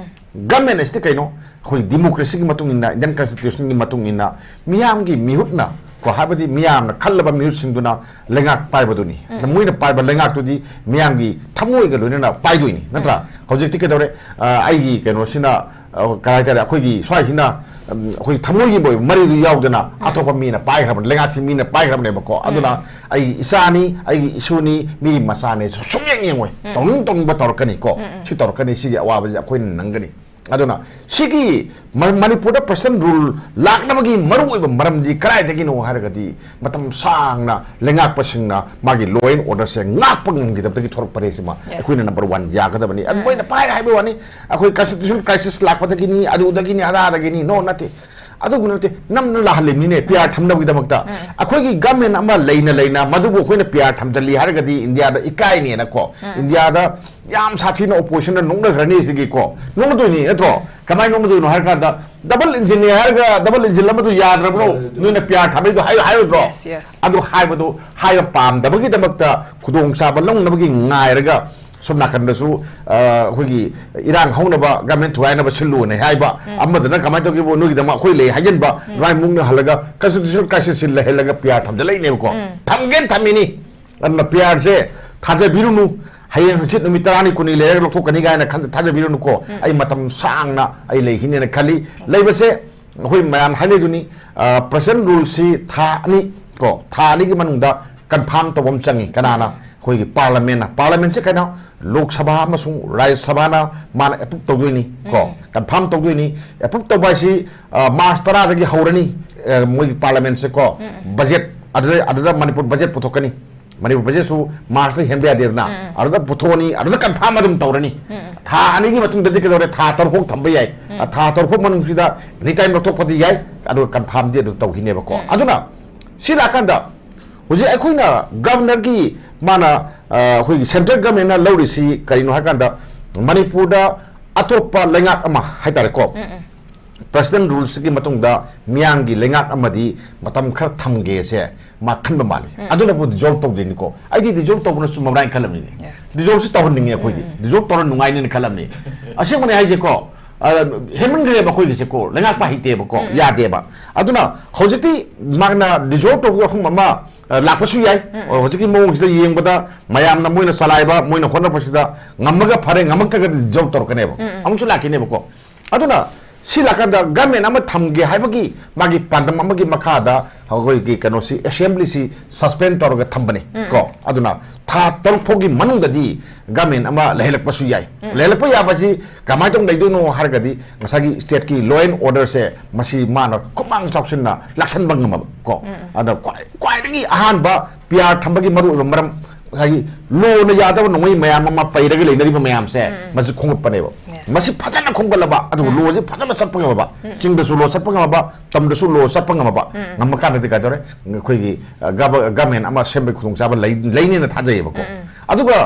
ꯒꯃꯦꯟ ꯑꯁꯤꯗꯤ ꯀꯩꯅꯣ? ꯑꯩꯈꯣꯏ ꯗꯤꯃꯣꯀ꯭ꯔꯦꯁꯤꯒꯤ ꯃꯇꯨꯡ ꯏꯟꯅ, ꯏꯟꯗꯤꯌꯟ ꯀꯟꯁꯇꯤꯇ꯭ꯌꯨꯁꯟꯒꯤ ꯃꯇꯨꯡ ꯏꯟꯅ, ꯃꯤꯌꯥꯝꯒꯤ ꯃꯤꯍꯨꯠꯅ ꯀꯣ, ꯍꯥꯏꯕꯗꯤ ꯃꯤꯌꯥꯝꯅ ꯈꯜꯂꯕ ꯃꯤꯍꯨꯠꯁꯤꯡꯗꯨꯅ ꯂꯩꯉꯥꯛ ꯄꯥꯏꯕꯗꯨꯅꯤ꯫ ꯃꯣꯏꯅ ꯄꯥꯏꯕ ꯂꯩꯉꯥꯛꯇꯨꯗꯤ ꯃꯤꯌꯥꯝꯒꯤ ꯊꯃꯣꯏꯒ ꯂꯣꯏꯅꯅ ꯄꯥꯏꯗꯣꯏꯅꯤ, ꯅꯠꯇ꯭ꯔꯥ? ꯍꯧꯖꯤꯛꯇꯤ ꯀꯩꯗꯧꯔꯦ? ꯑ, ꯑꯩꯒꯤ ꯀꯩꯅꯣꯁꯤꯅ, ꯑ, ꯀꯩ ꯍꯥꯏꯇꯥꯔꯦ, ꯑꯩꯈꯣꯏꯒꯤ ꯁ꯭ꯋꯥꯏꯁꯤꯅ, ꯎꯝ, ꯑꯩꯈꯣꯏ ꯊꯃꯣꯏꯒꯤ ꯑꯣꯏꯕ ꯃꯔꯤꯗꯨ ꯌꯥꯎꯗꯅ ꯑꯇꯣꯞꯄ ꯃꯤꯅ ꯄꯥꯏꯈ꯭ꯔꯕꯅꯤ, ꯂꯩꯉꯥꯛꯁꯤ ꯃꯤꯅ ꯄꯥꯏꯈ꯭ꯔꯕꯅꯦꯕꯀꯣ꯫ ꯑꯗꯨꯅ ꯑꯩꯒꯤ ꯏꯆꯥꯅꯤ, ꯑꯩꯒꯤ ꯏꯁꯨꯅꯤ, ꯃꯤꯒꯤ ꯃꯆꯥꯅꯤ, ꯁꯨꯡꯌꯦꯡ ꯌꯦꯡꯉꯣꯏ꯫ ꯇꯧꯅꯤꯡ ꯇꯧꯅꯤꯡꯕ ꯇꯧꯔꯛꯀꯅꯤꯀꯣ꯫ ꯁꯤ ꯇꯧꯔꯛꯀꯅꯤ, ꯁꯤꯒꯤ ꯑꯋꯥꯕꯁꯤ ꯑꯩꯈꯣꯏꯅ ꯅꯪꯒꯅꯤ꯫ ꯑꯗꯨꯅ ꯁꯤꯒꯤ ꯃ-, ꯃꯅꯤꯄꯨꯔꯗ ꯄ꯭ꯔꯦꯁꯟ ꯔꯨꯜ ꯂꯥꯛꯅꯕꯒꯤ ꯃꯔꯨꯑꯣꯏꯕ ꯃꯔꯝꯗꯤ ꯀꯗꯥꯏꯗꯒꯤꯅꯣ ꯍꯥꯏꯔꯒꯗꯤ, ꯃꯇꯝ ꯁꯥꯡꯅ ꯂꯩꯉꯥꯛꯄꯁꯤꯡꯅ ꯃꯥꯒꯤ ꯂꯣ ꯑꯦꯟ ꯑꯣꯔꯗꯔꯁꯦ ꯉꯥꯛꯄ ꯉꯝꯈꯤꯗꯕꯗꯒꯤ ꯊꯣꯔꯛꯄꯅꯦ꯫ ꯁꯤꯃ ꯑꯩꯈꯣꯏꯅ ꯅꯝꯕꯔ ꯋꯥꯟ ꯌꯥꯒꯗꯕꯅꯤ꯫ ꯑꯗꯨ ꯃꯣꯏꯅ ꯄꯥꯏ ꯍꯥꯏꯕ ꯋꯥꯅꯤ, ꯑꯩꯈꯣꯏ ꯀꯟꯁꯇꯤꯇ꯭ꯌꯨꯁꯅꯦꯜ ꯀ꯭ꯔꯥꯏꯁꯤꯁ ꯂꯥꯛꯄꯗꯒꯤꯅꯤ, ꯑꯗꯨꯗꯒꯤꯅꯤ, ꯑꯗꯥꯗꯒꯤꯅꯤ, ꯅꯣ, ꯅꯠꯇꯦ꯫ ꯑꯗꯨꯕꯨ ꯅꯠꯇꯦ, ꯅꯝꯅ ꯂꯥꯛꯍꯜꯂꯤꯕꯅꯤꯅꯦ, ꯄꯤ ꯑꯥꯔ ꯊꯝꯅꯕꯒꯤꯗꯃꯛꯇ꯫ ꯑꯩꯈꯣꯏꯒꯤ ꯒꯃꯦꯟ ꯑꯃ ꯂꯩꯅ ꯂꯩꯅ ꯃꯗꯨꯕꯨ ꯑꯩꯈꯣꯏꯅ ꯄꯤ ꯑꯥꯔ ꯊꯝꯖꯤꯜꯂꯤ ꯍꯥꯏꯔꯒꯗꯤ ꯏꯟꯗꯤꯌꯥꯗ ꯏꯀꯥꯏꯅꯦꯅꯀꯣ, ꯏꯟꯗꯤꯌꯥꯗ ꯌꯥꯝ ꯁꯥꯊꯤꯅ ꯑꯣꯄꯣꯖꯤꯁꯟꯅ ꯅꯣꯛꯅꯈ꯭ꯔꯅꯤ ꯁꯤꯒꯤꯀꯣ꯫ ꯅꯣꯛꯅꯗꯣꯏꯅꯤ ꯅꯠꯇ꯭ꯔꯣ? ꯀꯃꯥꯏꯅ ꯅꯣꯛꯅꯗꯣꯏꯅꯣ ꯍꯥꯏꯔ ꯀꯥꯟꯗ, "ꯗꯕꯜ ꯏꯟꯖꯤꯟꯅꯤ ꯍꯥꯏꯔꯒ ꯗꯕꯜ ꯏꯟꯖꯤꯟ ꯑꯃꯗꯨ ꯌꯥꯗ꯭ꯔꯕ꯭ꯔꯣ? ꯅꯣꯏꯅ ꯄꯤ ꯑꯥꯔ ꯊꯝꯃꯤꯗꯣ?" ꯍꯥꯏ-, ꯍꯥꯏꯔꯣꯏꯗ꯭ꯔꯣ? Yes, yes. ꯑꯗꯨ ꯍꯥꯏꯕꯗꯨ ꯍꯥꯏꯕ ꯄꯥꯝꯗꯕꯒꯤꯗꯃꯛꯇ ꯈꯨꯗꯣꯡꯆꯥꯕ ꯂꯧꯅꯕꯒꯤ ꯉꯥꯏꯔꯒ ꯁꯣꯝ ꯅꯥꯀꯟꯗꯁꯨ, ꯑ, ꯑꯩꯈꯣꯏꯒꯤ ꯏꯔꯥꯡ ꯍꯧꯅꯕ, ꯒꯃꯦꯟ ꯊꯨꯒꯥꯏꯅꯕ ꯁꯤꯜꯂꯨꯅ ꯍꯥꯏꯕ, ꯑꯃꯗꯨꯅ ꯀꯃꯥꯏꯅ ꯇꯧꯒꯦꯕꯨ, "ꯅꯣꯏꯒꯤꯗꯃꯛ ꯑꯩꯈꯣꯏ ꯂꯩ" ꯍꯥꯏꯖꯤꯟꯕ, ꯑꯗꯨꯃꯥꯏꯅ ꯃꯨꯛꯅ ꯍꯜꯂꯒ ꯀꯟꯁꯇꯤꯇ꯭ꯌꯨꯁꯅꯦꯜ ꯀ꯭ꯔꯥꯏꯁꯤꯁꯁꯤ ꯂꯩꯍꯜꯂꯒ ꯄꯤ ꯑꯥꯔ ꯊꯝꯖꯤꯜꯂꯛꯏꯅꯦꯕꯀꯣ꯫ ꯊꯝꯒꯦꯅ ꯊꯝꯃꯤꯅꯤ꯫ ꯑꯗꯨꯅ ꯄꯤ ꯑꯥꯔꯁꯦ ꯊꯥꯖꯕꯤꯔꯨꯅꯨ, ꯍꯌꯦꯡ ꯍꯪꯆꯤꯠ ꯅꯨꯃꯤꯠ ꯇꯔꯥꯅꯤ ꯀꯨꯟꯅꯤ ꯂꯩꯔꯒ ꯂꯧꯊꯣꯛꯀꯅꯤ ꯀꯥꯏꯅ ꯈꯟ-, ꯊꯥꯖꯕꯤꯔꯨꯅꯨꯀꯣ꯫ ꯑꯩ ꯃꯇꯝ ꯁꯥꯡꯅ ꯑꯩ ꯂꯩꯈꯤꯅꯦꯅ ꯈꯜꯂꯤ꯫ ꯂꯩꯕꯁꯦ ꯑꯩꯈꯣꯏ ꯃꯌꯥꯝ ꯍꯥꯏꯅꯩꯗꯨꯅꯤ, ꯑ, ꯄ꯭ꯔꯦꯁꯟ ꯔꯨꯜꯁꯤ ꯊꯥ ꯑꯅꯤ ꯀꯣ, ꯊꯥ ꯑꯅꯤꯒꯤ ꯃꯅꯨꯡꯗ ꯀꯟꯐꯥꯔꯝ ꯇꯧꯕ ꯑꯃ ꯆꯪꯉꯤ꯫ ꯀꯅꯥꯅ? ꯑꯩꯈꯣꯏꯒꯤ ꯄꯥꯔꯂꯃꯦꯟꯅ꯫ ꯄꯥꯔꯂꯃꯦꯟꯁꯦ ꯀꯩꯅꯣ? ꯂꯣꯛ ꯁꯚꯥ ꯑꯃꯁꯨꯡ ꯔꯥꯖ꯭ꯌ ꯁꯚꯥꯅ ꯃꯥꯅ ꯑꯦꯄ꯭ꯔꯨꯞ ꯇꯧꯗꯣꯏꯅꯤ ꯀꯣ, ꯎꯝ꯫ ꯀꯟꯐꯥꯔꯝ ꯇꯧꯗꯣꯏꯅꯤ꯫ ꯑꯦꯄ꯭ꯔꯨꯞ ꯇꯧꯕ ꯍꯥꯏꯁꯤ, ꯑ, ꯃꯥꯔꯆ ꯇꯔꯥꯗꯒꯤ ꯍꯧꯔꯅꯤ, ꯑ, ꯃꯣꯏꯒꯤ ꯄꯥꯔꯂꯤꯌꯥꯃꯦꯟꯠꯁꯦ ꯀꯣ꯫ ꯎꯝ, ꯎꯝ꯫ ꯕꯖꯦꯠ ꯑꯗꯨꯗ, ꯑꯗꯨꯗ ꯃꯅꯤꯄꯨꯔ ꯕꯖꯦꯠ ꯄꯨꯊꯣꯛꯀꯅꯤ꯫ ꯃꯅꯤꯄꯨꯔ ꯕꯖꯦꯠꯁꯨ ꯃꯥꯔꯆꯇ ꯍꯦꯟꯕ ꯌꯥꯗꯦꯗꯅ, ꯎꯝ, ꯎꯝ꯫ ꯑꯗꯨꯗ ꯄꯨꯊꯣꯛꯑꯅꯤ, ꯑꯗꯨꯗ ꯀꯟꯐꯥꯔꯝ ꯑꯗꯨꯝ ꯇꯧꯔꯅꯤ꯫ ꯎꯝ, ꯎꯝ꯫ ꯊꯥ ꯑꯅꯤꯒꯤ ꯃꯇꯨꯡꯗꯗꯤ ꯀꯩꯗꯧꯔꯦ? ꯊꯥ ꯇꯔꯨꯛ ꯐꯥꯎ ꯊꯝꯕ ꯌꯥꯏ꯫ ꯎꯝ꯫ ꯑ, ꯊꯥ ꯇꯔꯨꯛ ꯐꯥꯎ ꯃꯅꯨꯡꯁꯤꯗ ꯑꯦꯅꯤ ꯇꯥꯏꯝ ꯂꯧꯊꯣꯛꯄꯗꯤ ꯌꯥꯏ, ꯑꯗꯨꯒ ꯀꯟꯐꯥꯔꯝꯗꯤ ꯑꯗꯨꯝ ꯇꯧꯈꯤꯅꯦꯕꯀꯣ꯫ ꯎꯝ꯫ ꯑꯗꯨꯅ ꯁꯤ ꯂꯥꯛꯀꯥꯟꯗ ꯍꯧꯖꯤꯛ ꯑꯩꯈꯣꯏꯅ ꯒꯕꯔꯅꯔꯒꯤ ꯃꯥꯅ, ꯑ, ꯑꯩꯈꯣꯏꯒꯤ ꯁꯦꯟꯇ꯭ꯔꯦꯜ ꯒꯕꯔꯃꯦꯟꯅ ꯂꯧꯔꯤꯁꯤ ꯀꯔꯤꯅꯣ ꯍꯥꯏ ꯀꯥꯟꯗ, ꯃꯅꯤꯄꯨꯔꯗ ꯑꯇꯣꯞꯄ ꯂꯩꯉꯥꯛ ꯑꯃ ꯍꯥꯏꯇꯥꯔꯦꯀꯣ, ꯎꯝ, ꯎꯝ꯫ ꯄ꯭ꯔꯦꯁꯤꯗꯦꯟ ꯔꯨꯜꯁꯤꯒꯤ ꯃꯇꯨꯡꯗ ꯃꯤꯌꯥꯝꯒꯤ ꯂꯩꯉꯥꯛ ꯑꯃꯗꯤ ꯃꯇꯝ ꯈꯔ ꯊꯝꯒꯦꯁꯦ ꯃꯥ ꯈꯟꯕ ꯃꯥꯜꯂꯤ꯫ ꯎꯝ꯫ ꯑꯗꯨꯅꯕꯨ ꯗꯤꯖꯣꯜꯕ ꯇꯧꯗꯣꯏꯅꯤꯀꯣ꯫ ꯑꯩꯗꯤ ꯗꯤꯖꯣꯜꯕ ꯇꯧꯕꯅ ꯆꯨꯝꯃꯕ꯭ꯔꯥ ꯍꯥꯏꯅ ꯈꯜꯂꯝꯃꯤꯅꯦ꯫ ꯌꯦꯁ꯫ ꯗꯤꯖꯣꯜꯕꯁꯤ ꯇꯧꯍꯟꯅꯤꯡꯉꯦ ꯑꯩꯈꯣꯏꯗꯤ꯫ ꯎꯝ, ꯎꯝ꯫ ꯗꯤꯖꯣꯜꯕ ꯇꯧꯔ ꯅꯨꯡꯉꯥꯏꯅꯤꯅ ꯈꯜꯂꯝꯃꯤ꯫ ꯑꯁꯦꯡꯕꯅꯦ ꯍꯥꯏꯁꯦꯀꯣ꯫ ꯑ, ꯍꯦꯟꯃꯟꯈ꯭ꯔꯦꯕ ꯑꯩꯈꯣꯏꯒꯤꯁꯦꯀꯣ꯫ ꯂꯩꯉꯥꯛꯄ ꯍꯩꯇꯦꯕꯀꯣ꯫ ꯎꯝ, ꯎꯝ꯫ ꯌꯥꯗꯦꯕ꯫ ꯑꯗꯨꯅ ꯍꯧꯖꯤꯛꯇꯤ ꯃꯥꯅ ꯗꯤꯖꯣꯜꯕ ꯇꯧꯕꯒꯤ ꯋꯥꯐꯝ ꯑꯃ, ꯑ, ꯂꯥꯛꯄꯁꯨ ꯌꯥꯏ꯫ ꯎꯝ, ꯎꯝ꯫ ꯍꯧꯖꯤꯛꯀꯤ ꯃꯑꯣꯡꯁꯤꯗ ꯌꯦꯡꯕꯗ ꯃꯌꯥꯝꯅ ꯃꯣꯏꯅ ꯆꯂꯥꯏꯕ, ꯃꯣꯏꯅ ꯍꯣꯠꯅꯕꯁꯤꯗ ꯉꯝꯃꯒ ꯐꯔꯦ, ꯉꯝꯃꯛꯇ꯭ꯔꯒꯗꯤ ꯗꯤꯖꯣꯜꯕ ꯇꯧꯔꯛꯀꯅꯦꯕ꯫ ꯎꯝ, ꯎꯝ꯫ ꯑꯃꯨꯛꯁꯨ ꯂꯥꯛꯈꯤꯅꯦꯕꯀꯣ꯫ ꯑꯗꯨꯅ ꯁꯤ ꯂꯥꯛꯀꯥꯟꯗ ꯒꯚꯔꯟꯃꯦꯟꯠ ꯑꯃ ꯊꯝꯒꯦ ꯍꯥꯏꯕꯒꯤ ꯃꯥꯒꯤ ꯄꯥꯟꯗꯝ ꯑꯃꯒꯤ ꯃꯈꯥꯗ ꯑꯩꯈꯣꯏꯒꯤ ꯀꯩꯅꯣꯁꯤ, ꯑꯦꯁꯦꯝꯕ꯭ꯂꯤꯁꯤ ꯁꯁꯄꯦꯟ ꯇꯧꯔꯒ ꯊꯝꯕꯅꯤ ꯎꯝ, ꯀꯣ꯫ ꯎꯝ꯫ ꯑꯗꯨꯅ ꯊꯥ ꯇꯔꯨꯛ ꯐꯥꯎꯒꯤ ꯃꯅꯨꯡꯗꯗꯤ ꯒꯚꯔꯟꯃꯦꯟꯠ ꯑꯃ ꯂꯩꯍꯜꯂꯛꯄꯁꯨ ꯌꯥꯏ꯫ ꯎꯝ꯫ ꯂꯩꯍꯜꯂꯛꯄ ꯌꯥꯕꯁꯤ ꯀꯃꯥꯏꯅ ꯇꯧꯅ ꯂꯩꯗꯣꯏꯅꯣ ꯍꯥꯏꯔꯒꯗꯤ ꯉꯁꯥꯏꯒꯤ ꯁ꯭ꯇꯦꯠꯀꯤ ꯂꯣ ꯑꯦꯟ ꯑꯣꯔꯗꯔꯁꯦ ꯃꯁꯤ ꯃꯥꯅ ꯈꯨꯃꯥꯡ ꯆꯥꯎꯁꯤꯟꯅ ꯂꯥꯛꯁꯟꯕ ꯉꯝꯃꯕ ꯀꯣ꯫ ꯎꯝ, ꯎꯝ꯫ ꯑꯗ ꯈ꯭ꯋꯥꯏ-, ꯈ꯭ꯋꯥꯏꯗꯒꯤ ꯑꯍꯥꯟꯕ ꯄꯤ ꯑꯥꯔ ꯊꯝꯕꯒꯤ ꯃꯔꯨꯑꯣꯏꯕ ꯃꯔꯝ ꯉꯁꯥꯏꯒꯤ ꯂꯣꯅ ꯌꯥꯗꯕ ꯅꯣꯡꯃꯩ ꯃꯌꯥꯝ ꯑꯃ ꯄꯩꯔꯒ ꯂꯩꯅꯔꯤꯕ ꯃꯌꯥꯝꯁꯦ, ꯎꯝ, ꯎꯝ꯫ ꯃꯁꯤ ꯈꯣꯝꯒꯠꯄꯅꯦꯕ꯫ ꯌꯦꯁ꯫ ꯃꯁꯤ ꯐꯖꯅ ꯈꯣꯝꯒꯠꯂꯕ, ꯑꯗꯨꯒ ꯎꯝ꯫ ꯂꯣꯁꯤ ꯐꯖꯅ ꯆꯠꯄ ꯉꯝꯃꯕ, ꯎꯝ, ꯎꯝ꯫ ꯆꯤꯡꯗꯁꯨ ꯂꯣ ꯆꯠꯄ ꯉꯝꯃꯕ, ꯇꯝꯗꯁꯨ ꯂꯣ ꯆꯠꯄ ꯉꯝꯃꯕ, ꯎꯝ, ꯎꯝ꯫ ꯉꯝꯃꯀꯥꯟꯗꯗꯤ ꯀꯩꯗꯧꯔꯦ? ꯑꯩꯈꯣꯏꯒꯤ, ꯑ, ꯒꯚ-, ꯒꯚꯔꯟꯃꯦꯟꯠ ꯑꯃ ꯁꯦꯝꯕꯒꯤ ꯈꯨꯗꯣꯡꯆꯥꯕ ꯂꯩ-, ꯂꯩꯅꯦꯅ ꯊꯥꯖꯩꯌꯦꯕꯀꯣ꯫ ꯎꯝ, ꯎꯝ꯫ ꯑꯗꯨꯒ,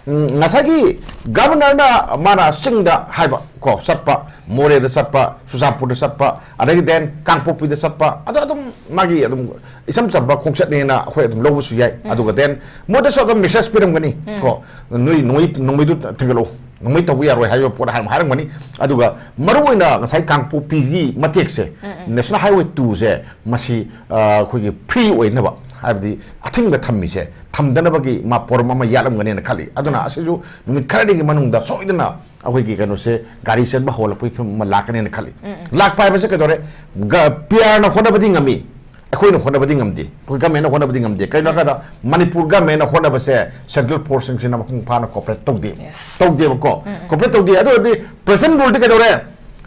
ꯎꯝ, ꯉꯁꯥꯏꯒꯤ ꯒꯚꯔꯅꯔꯅ ꯃꯥꯅ ꯆꯤꯡꯗ ꯍꯥꯏꯕ ꯀꯣ, ꯆꯠꯄ, ꯃꯣꯔꯦꯗ ꯆꯠꯄ, ꯆꯨꯔꯆꯥꯟꯄꯨꯔꯗ ꯆꯠꯄ, ꯑꯗꯒꯤ then ꯀꯥꯡꯄꯣꯛꯄꯤꯗ ꯆꯠꯄ, ꯑꯗꯣ ꯑꯗꯨꯝ ꯃꯥꯒꯤ ꯑꯗꯨꯝ ꯏꯆꯝ ꯆꯝꯕ ꯈꯣꯡꯆꯠꯅꯦꯅ ꯑꯩꯈꯣꯏ ꯑꯗꯨꯝ ꯂꯧꯕꯁꯨ ꯌꯥꯏ꯫ ꯎꯝ꯫ ꯑꯗꯨꯒ then ꯃꯣꯏꯗꯁꯨ ꯑꯗꯨꯝ ꯃꯦꯁꯦꯖ ꯄꯤꯔꯝꯒꯅꯤ ꯎꯝ꯫ ꯀꯣ, ꯅꯣꯏ ꯅꯣꯡꯃꯩ, ꯅꯣꯡꯃꯩꯗꯨ ꯊꯤꯡꯒꯠꯂꯛꯎ, ꯅꯣꯡꯃꯩ ꯇꯧꯕ ꯌꯥꯔꯣꯏ ꯍꯥꯏꯕ ꯄꯣꯠ ꯍꯥꯏꯔꯝ-, ꯍꯥꯏꯔꯝꯒꯅꯤ꯫ ꯑꯗꯨꯒ ꯃꯔꯨꯑꯣꯏꯅ ꯉꯁꯥꯏ ꯀꯥꯡꯄꯣꯛꯄꯤꯒꯤ ꯃꯇꯦꯛꯁꯦ, ꯎꯝ, ꯎꯝ꯫ National Highway two ꯁꯦ, ꯃꯁꯤ, ꯑ, ꯑꯩꯈꯣꯏꯒꯤ ꯐ꯭ꯔꯤ ꯑꯣꯏꯅꯕ, ꯍꯥꯏꯕꯗꯤ ꯑꯊꯤꯡꯕ ꯊꯝꯃꯤꯁꯦ ꯊꯝꯗꯅꯕꯒꯤ ꯃꯥ ꯄꯣꯔꯝ ꯑꯃ ꯌꯥꯠꯂꯝꯒꯅꯦꯅ ꯈꯜꯂꯤ꯫ ꯑꯗꯨꯅ ꯎꯝ꯫ ꯑꯁꯤꯁꯨ ꯅꯨꯃꯤꯠ ꯈꯔꯅꯤꯒꯤ ꯃꯅꯨꯡꯗ ꯁꯣꯏꯗꯅ ꯑꯩꯈꯣꯏꯒꯤ ꯀꯩꯅꯣꯁꯦ ꯒꯥꯔꯤ ꯆꯦꯟꯕ ꯍꯧꯒꯠꯂꯛꯄꯒꯤ ꯐꯤꯕꯝ ꯑꯃ ꯂꯥꯛꯀꯅꯦꯅ ꯈꯜꯂꯤ꯫ ꯎꯝ, ꯎꯝ꯫ ꯂꯥꯛꯄ ꯍꯥꯏꯕꯁꯦ ꯀꯩꯗꯧꯔꯦ? ꯒ-, ꯄꯤ ꯑꯥꯔꯅ ꯍꯣꯠꯅꯕꯗꯤ ꯉꯝꯃꯤ, ꯑꯩꯈꯣꯏꯅ ꯍꯣꯠꯅꯕꯗꯤ ꯉꯝꯗꯦ, ꯑꯩꯈꯣꯏ ꯒꯃꯦꯟꯅ ꯍꯣꯠꯅꯕꯗꯤ ꯉꯝꯗꯦ꯫ ꯀꯩꯅꯣ ꯍꯥꯏꯔꯀꯥꯟꯗ ꯃꯅꯤꯄꯨꯔ ꯒꯃꯦꯟꯅ ꯍꯣꯠꯅꯕꯁꯦ ꯁꯦꯟꯇ꯭ꯔꯦꯜ ꯐꯣꯔꯁꯁꯤꯡꯁꯤꯅ ꯃꯄꯨꯡ ꯐꯥꯅ ꯀꯣꯑꯣꯄꯔꯦꯠ ꯇꯧꯗꯦ, Yes. ꯇꯧꯗꯦꯕꯀꯣ꯫ ꯀꯣꯑꯣꯄꯔꯦꯠ ꯇꯧꯗꯦ꯫ ꯑꯗꯨ ꯑꯣꯏꯔꯗꯤ ꯄ꯭ꯔꯦꯁꯤꯗꯦꯟ ꯔꯨꯜꯗꯤ ꯀꯩꯗꯧꯔꯦ?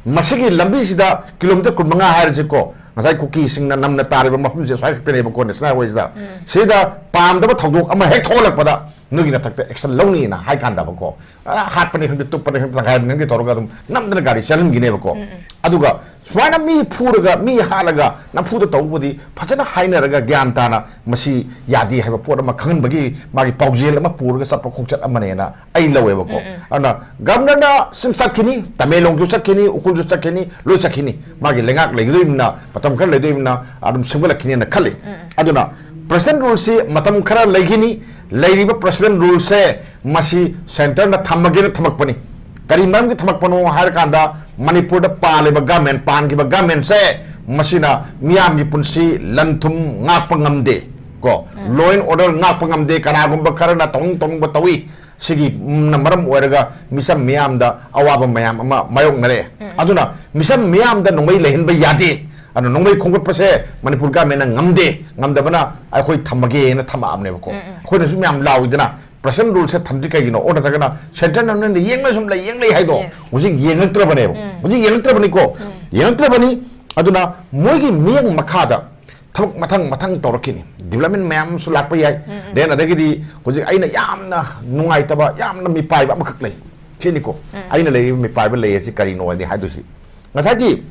ꯃꯁꯤꯒꯤ ꯂꯝꯕꯤꯁꯤꯗ ꯀꯤꯂꯣꯃꯤꯇꯔ ꯀꯨꯟꯃꯉꯥ ꯍꯥꯏꯔꯁꯤꯀꯣ, ꯉꯁꯥꯏ ꯀꯨꯀꯤꯁꯤꯡꯅ ꯅꯝꯅ ꯇꯥꯔꯤꯕ ꯃꯐꯝꯁꯦ ꯁ꯭ꯋꯥꯏ ꯈꯛꯇꯅꯦꯕꯀꯣ, ꯅꯦꯁꯅꯦꯜ ꯍꯥꯏꯋꯦꯁꯤꯗ꯫ ꯁꯤꯗ ꯄꯥꯝꯗꯕ ꯊꯧꯗꯣꯛ ꯑꯃ ꯍꯦꯛ ꯊꯣꯛꯂꯛꯄꯗ ꯅꯣꯏꯒꯤ ꯃꯊꯛꯇ ꯑꯦꯛꯁꯟ ꯂꯧꯅꯤꯅ ꯍꯥꯏ ꯀꯥꯟꯗꯕꯀꯣ, ꯑ, ꯍꯥꯠꯄꯅꯤ ꯈꯪꯗꯦ, ꯇꯨꯞꯄꯅꯤ ꯈꯪꯗꯦ, ꯇꯪꯈꯥꯏ ꯍꯥꯏꯕꯅꯤ ꯈꯪꯗꯦ ꯇꯧꯔꯒ ꯑꯗꯨꯝ ꯅꯝꯗꯅ ꯒꯥꯔꯤ ꯆꯦꯜꯍꯟꯈꯤꯅꯦꯕꯀꯣ꯫ ꯑꯗꯨꯒ ꯁꯨꯃꯥꯏꯅ ꯃꯤ ꯐꯨꯔꯒ, ꯃꯤ ꯍꯥꯠꯂꯒ ꯅꯝꯐꯨꯗ ꯇꯧꯕꯗꯤ ꯐꯖꯅ ꯍꯥꯏꯅꯔꯒ ꯒ꯭ꯌꯥꯟ ꯇꯥꯅ ꯃꯁꯤ ꯌꯥꯗꯦ ꯍꯥꯏꯕ ꯄꯣꯠ ꯑꯃ ꯈꯪꯍꯟꯕꯒꯤ ꯃꯥꯒꯤ ꯄꯥꯎꯖꯦꯜ ꯑꯃ ꯄꯨꯔꯒ ꯆꯠꯄ ꯈꯣꯡꯆꯠ ꯑꯃꯅꯦꯅ ꯑꯩ ꯂꯧꯋꯦꯕꯀꯣ꯫ ꯑꯗꯨꯅ ꯒꯕꯔꯅꯔꯅ ꯁꯨꯝ ꯆꯠꯈꯤꯅꯤ, ꯇꯃꯦꯡꯂꯣꯡꯁꯨ ꯆꯠꯈꯤꯅꯤ, ꯎꯈ꯭ꯔꯨꯜꯁꯨ ꯆꯠꯈꯤꯅꯤ, ꯂꯣꯏ ꯆꯠꯈꯤꯅꯤ꯫ ꯃꯥꯒꯤ ꯂꯩꯉꯥꯛ ꯂꯩꯒꯗꯣꯏꯅꯤꯅ, ꯃꯇꯝ ꯈꯔ ꯂꯩꯗꯣꯏꯅꯤꯅ ꯑꯗꯨꯝ ꯁꯦꯝꯒꯠꯂꯛꯈꯤꯅꯤꯅ ꯈꯜꯂꯤ꯫ ꯑꯗꯨꯅ ꯄ꯭ꯔꯦꯁꯤꯗꯦꯟ ꯔꯨꯜꯁꯤ ꯃꯇꯝ ꯈꯔ ꯂꯩꯈꯤꯅꯤ꯫ ꯂꯩꯔꯤꯕ ꯄ꯭ꯔꯦꯁꯤꯗꯦꯟ ꯔꯨꯜꯁꯦ ꯃꯁꯤ ꯁꯦꯟꯇꯔꯅ ꯊꯝꯃꯒꯦꯅ ꯊꯝꯃꯛꯄꯅꯤ꯫ ꯀꯔꯤ ꯃꯔꯝꯒꯤ ꯊꯝꯃꯛꯄꯅꯣ ꯍꯥꯏꯔꯀꯥꯟꯗ ꯃꯅꯤꯄꯨꯔꯗ ꯄꯥꯜꯂꯤꯕ ꯒꯃꯦꯟ, ꯄꯥꯟꯈꯤꯕ ꯒꯃꯦꯟꯁꯦ ꯃꯁꯤꯅ ꯃꯤꯌꯥꯝꯒꯤ ꯄꯨꯟꯁꯤ, ꯂꯟ ꯊꯨꯝ ꯉꯥꯛꯄ ꯉꯝꯗꯦ ꯀꯣ, law and order ꯉꯥꯛꯄ ꯉꯝꯗꯦ, ꯀꯅꯥꯒꯨꯝꯕ ꯈꯔꯅ ꯇꯧꯅꯤꯡ ꯇꯧꯅꯤꯡꯕ ꯇꯧꯏ꯫ ꯁꯤꯒꯤꯅ ꯃꯔꯝ ꯑꯣꯏꯔꯒ ꯃꯤꯆꯝ ꯃꯤꯌꯥꯝꯗ ꯑꯋꯥꯕ ꯃꯌꯥꯝ ꯑꯃ ꯃꯥꯌꯣꯛꯅꯔꯦ꯫ ꯑꯗꯨꯅ ꯃꯤꯆꯝ ꯃꯤꯌꯥꯝꯗ ꯅꯣꯡꯃꯩ ꯂꯩꯍꯟꯕ ꯌꯥꯗꯦ꯫ ꯑꯗꯨꯅ ꯅꯣꯡꯃꯩ ꯈꯣꯝꯒꯠꯄꯁꯦ ꯃꯅꯤꯄꯨꯔ ꯒꯃꯦꯟꯅ ꯉꯝꯗꯦ, ꯉꯝꯗꯕꯅ ꯑꯩꯈꯣꯏ ꯊꯝꯃꯒꯦꯅ ꯊꯝꯃꯛꯑꯕꯅꯦꯕꯀꯣ꯫ ꯑꯩꯈꯣꯏꯅꯁꯨ ꯃꯌꯥꯝ ꯂꯥꯎꯏꯗꯅ, ꯄ꯭ꯔꯦꯁꯤꯗꯦꯟ ꯔꯨꯜꯁꯦ ꯊꯝꯗ꯭ꯔꯤ ꯀꯩꯒꯤꯅꯣ? ꯑꯣ, ꯅꯠꯇ꯭ꯔꯒꯅ ꯁꯦꯟꯇꯔꯅ ꯅꯣꯏꯅ ꯌꯦꯡꯂ ꯁꯨꯝ ꯂꯩ, ꯌꯦꯡ ꯂꯩ ꯍꯥꯏꯗꯣ Yes. ꯍꯧꯖꯤꯛ ꯌꯦꯡꯉꯛꯇ꯭ꯔꯕꯅꯦꯕ꯫ ꯍꯧꯖꯤꯛ ꯌꯦꯡꯉꯛꯇ꯭ꯔꯕꯅꯤꯀꯣ꯫ ꯌꯦꯡꯉꯛꯇ꯭ꯔꯕꯅꯤ꯫ ꯑꯗꯨꯅ ꯃꯣꯏꯒꯤ ꯃꯤꯠꯌꯦꯡ ꯃꯈꯥꯗ ꯊꯕꯛ ꯃꯊꯪ ꯃꯊꯪ ꯇꯧꯔꯛꯈꯤꯅꯤ꯫ ꯗꯤꯕꯂꯞꯃꯦꯟ ꯃꯌꯥꯝ ꯑꯃꯁꯨ ꯂꯥꯛꯄ ꯌꯥꯏ꯫ Then ꯑꯗꯒꯤꯗꯤ ꯍꯧꯖꯤꯛ ꯑꯩꯅ ꯌꯥꯝꯅ ꯅꯨꯡꯉꯥꯏꯇꯕ, ꯌꯥꯝꯅ ꯃꯤꯄꯥꯏꯕ ꯑꯃꯈꯛ ꯂꯩ꯫ ꯁꯤꯅꯤꯀꯣ꯫ ꯑꯩꯅ ꯂꯩꯔꯤꯕ ꯃꯤꯄꯥꯏꯕ ꯂꯩ ꯑꯁꯤ ꯀꯔꯤꯅꯣ ꯍꯥꯏꯗꯤ ꯍꯥꯏꯗꯣꯏꯁꯤ꯫ ꯉꯁꯥꯏꯒꯤ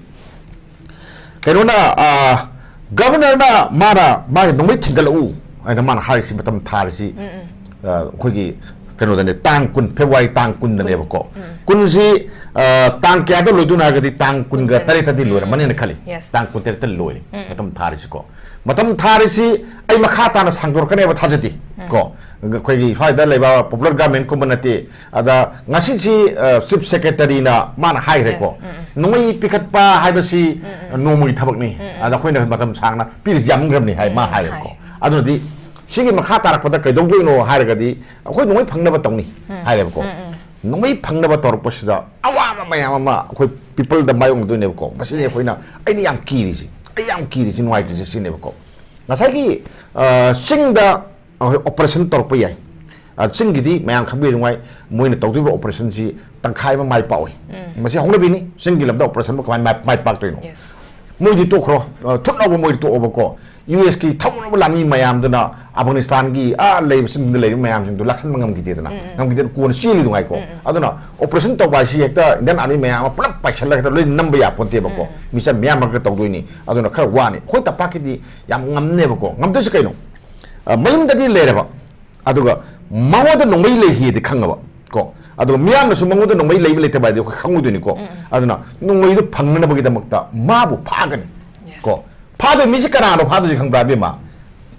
ꯀꯩꯅꯣꯅ, ꯑ, ꯒꯕꯔꯅꯔꯅ ꯃꯥꯅ ꯃꯥꯒꯤ ꯅꯣꯡꯃꯩ ꯊꯤꯟꯒꯠꯂꯛꯎ ꯍꯥꯏꯅ ꯃꯥꯅ ꯍꯥꯏꯔꯤꯁꯤ ꯃꯇꯝ ꯊꯥꯔꯤꯁꯤ, ꯑ, ꯑꯩꯈꯣꯏꯒꯤ ꯀꯩꯅꯣꯗꯅꯦ, ꯇꯥꯡ ꯀꯨꯟ, ꯐꯦꯕ꯭ꯔꯨꯋꯥꯔꯤ ꯇꯥꯡ ꯀꯨꯟꯗꯅꯦꯕꯀꯣ꯫ ꯀꯨꯟꯁꯤ, ꯑ, ꯇꯥꯡ ꯀꯌꯥꯗ ꯂꯣꯏꯗꯣꯏꯅꯣ ꯍꯥꯏꯔꯒꯗꯤ ꯇꯥꯡ ꯀꯨꯟꯒ ꯇꯔꯦꯠꯇꯗꯤ ꯂꯣꯏꯔꯝꯃꯅꯤꯅ ꯈꯜꯂꯤ꯫ Yes. ꯇꯥꯡ ꯀꯨꯟ ꯇꯔꯦꯠꯇ ꯂꯣꯏꯔꯦ ꯃꯇꯝ ꯊꯥꯔꯤꯁꯤꯀꯣ꯫ ꯃꯇꯝ ꯊꯥꯔꯤꯁꯤ ꯑꯩ ꯃꯈꯥ ꯇꯥꯅ ꯁꯥꯡꯗꯣꯔꯛꯀꯅꯦꯕ ꯊꯥꯖꯗꯦ ꯀꯣ꯫ ꯑꯩꯈꯣꯏꯒꯤ ꯁ꯭ꯋꯥꯏꯗ ꯂꯩꯕ ꯄꯣꯄꯨꯂꯔ ꯒꯃꯦꯟꯒꯨꯝꯕ ꯅꯠꯇꯦ꯫ ꯑꯗ ꯉꯁꯤꯁꯤ, ꯑ, ꯆꯤꯐ ꯁꯦꯀ꯭ꯔꯦꯇꯔꯤꯅ ꯃꯥꯅ ꯍꯥꯏꯈ꯭ꯔꯦꯀꯣ꯫ Yes. ꯅꯣꯡꯃꯩ ꯄꯤꯈꯠꯄ ꯍꯥꯏꯕꯁꯤ ꯅꯣꯡꯃꯒꯤ ꯊꯕꯛꯅꯤ꯫ ꯑꯗ ꯑꯩꯈꯣꯏꯅ ꯃꯇꯝ ꯁꯥꯡꯅ ꯄꯤꯔꯤꯁꯤ ꯌꯥꯝꯈ꯭ꯔꯕꯅꯤ ꯍꯥꯏ ꯃꯥ ꯍꯥꯏꯔꯦꯀꯣ꯫ ꯍꯥꯏ꯫ ꯑꯗꯨꯅꯗꯤ ꯁꯤꯒꯤ ꯃꯈꯥ ꯇꯥꯔꯛꯄꯗ ꯀꯩꯗꯧꯗꯣꯏꯅꯣ ꯍꯥꯏꯔꯒꯗꯤ ꯑꯩꯈꯣꯏ ꯅꯣꯡꯃꯩ ꯐꯪꯅꯕ ꯇꯧꯅꯤ ꯍꯥꯏꯔꯦꯕꯀꯣ꯫ ꯅꯣꯡꯃꯩ ꯐꯪꯅꯕ ꯇꯧꯔꯛꯄꯁꯤꯗ ꯑꯋꯥꯕ ꯃꯌꯥꯝ ꯑꯃ ꯑꯩꯈꯣꯏ ꯄꯤꯄꯜꯗ ꯃꯥꯌꯣꯛꯅꯗꯣꯏꯅꯦꯕꯀꯣ꯫ ꯃꯁꯤꯅꯤ ꯑꯩꯈꯣꯏꯅ, ꯑꯩꯅ ꯌꯥꯝ ꯀꯤꯔꯤꯁꯤ꯫ ꯑꯩ ꯌꯥꯝ ꯀꯤꯔꯤꯁꯤ, ꯅꯨꯡꯉꯥꯏꯇ꯭ꯔꯤꯁꯤ ꯁꯤꯅꯦꯕꯀꯣ꯫ ꯉꯁꯥꯏꯒꯤ ꯑ, ꯆꯤꯡꯗ ꯑꯣꯄꯔꯦꯁꯟ ꯇꯧꯔꯛꯄ ꯌꯥꯏ꯫ ꯑ, ꯆꯤꯡꯒꯤꯗꯤ ꯃꯌꯥꯝ ꯈꯪꯕꯤꯔꯤꯉꯥꯏ, ꯃꯣꯏꯅ ꯇꯧꯗꯣꯏꯕ ꯑꯣꯄꯔꯦꯁꯟꯁꯤ ꯇꯪꯈꯥꯏ ꯑꯃ ꯃꯥꯏ ꯄꯥꯛꯑꯣꯏ꯫ ꯎꯝ꯫ ꯃꯁꯤ ꯍꯧꯅꯕꯤꯅꯤ꯫ ꯆꯤꯡꯒꯤ ꯂꯝꯗ ꯑꯣꯄꯔꯦꯁꯟꯕꯨ ꯀꯃꯥꯏꯅ ꯃꯥꯏ, ꯃꯥꯏ ꯄꯥꯛꯇꯣꯏꯅꯣ? Yes꯫ ꯃꯣꯏꯗꯤ ꯇꯣꯛꯈ꯭ꯔꯣ, ꯑ, ꯊꯨꯠ ꯂꯥꯎꯕ ꯃꯣꯏꯗꯤ ꯇꯣꯛꯑꯣꯕꯀꯣ꯫ ꯌꯨ ꯑꯦꯁꯀꯤ ꯊꯧꯔꯕ ꯂꯥꯟꯃꯤ ꯃꯌꯥꯝꯗꯨꯅ ꯑꯐꯒꯥꯅꯤꯁꯇꯥꯟꯒꯤ, ꯑ, ꯂꯩꯔꯤꯕ ꯆꯤꯡꯗ ꯂꯩꯔꯤꯕ ꯃꯌꯥꯝꯁꯤꯡꯗꯣ ꯂꯥꯛꯁꯟꯕ ꯉꯝꯈꯤꯗꯦꯗꯅ꯫ ꯎꯝ, ꯎꯝ꯫ ꯉꯝꯈꯤꯗꯦꯗꯅ ꯀꯣꯟꯅ ꯆꯦꯜꯂꯤꯗꯣ ꯉꯥꯏꯀꯣ꯫ ꯎꯝ, ꯎꯝ꯫ ꯑꯗꯨꯅ ꯑꯣꯄꯔꯦꯁꯟ ꯇꯧꯕ ꯍꯥꯏꯁꯤ ꯍꯦꯛꯇ ꯏꯟꯗꯤꯌꯟ ꯑꯥꯔꯃꯤ ꯃꯌꯥꯝ ꯑꯃ ꯄꯨꯂꯞ ꯄꯥꯏꯁꯜꯂꯒ ꯍꯦꯛꯇ ꯂꯣꯏ ꯅꯝꯕ ꯌꯥꯄꯣꯟꯇꯦꯕꯀꯣ꯫ ꯎꯝ꯫ ꯃꯤꯆꯝ ꯃꯌꯥꯝ ꯃꯔꯛꯇ ꯇꯧꯗꯣꯏꯅꯤ꯫ ꯑꯗꯨꯅ ꯈꯔ ꯋꯥꯅꯤ꯫ ꯑꯩꯈꯣꯏ ꯇꯝꯄꯥꯛꯀꯤꯗꯤ ꯌꯥꯝ ꯉꯝꯅꯦꯕꯀꯣ꯫ ꯉꯝꯗꯣꯏꯁꯤ ꯀꯩꯅꯣ? ꯑ, ꯃꯌꯨꯝꯗꯗꯤ ꯂꯩꯔꯕ, ꯑꯗꯨꯒ ꯃꯉꯣꯟꯗ ꯅꯣꯡꯃꯩ ꯂꯩꯈꯤꯗꯤ ꯈꯪꯉꯕ ꯀꯣ, ꯑꯗꯨꯒ ꯃꯤꯌꯥꯝꯅꯁꯨ ꯃꯉꯣꯟꯗ ꯅꯣꯡꯃꯩ ꯂꯩꯕ ꯂꯩꯇꯕ ꯍꯥꯏꯗꯤ ꯑꯩꯈꯣꯏ ꯈꯪꯉꯣꯏꯗꯣꯏꯅꯤꯀꯣ꯫ ꯎꯝ, ꯎꯝ꯫ ꯑꯗꯨꯅ ꯅꯣꯡꯃꯩꯗꯨ ꯐꯪꯅꯅꯕꯒꯤꯗꯃꯛꯇ ꯃꯥꯕꯨ ꯐꯥꯒꯅꯤ꯫ Yes꯫ ꯀꯣ, ꯐꯥꯗꯣꯏ ꯃꯤꯁꯤ ꯀꯅꯥꯅꯣ ꯐꯥꯗꯣꯏꯁꯤ ꯈꯪꯕ꯭ꯔꯥ, ꯏꯕꯦꯝꯃ?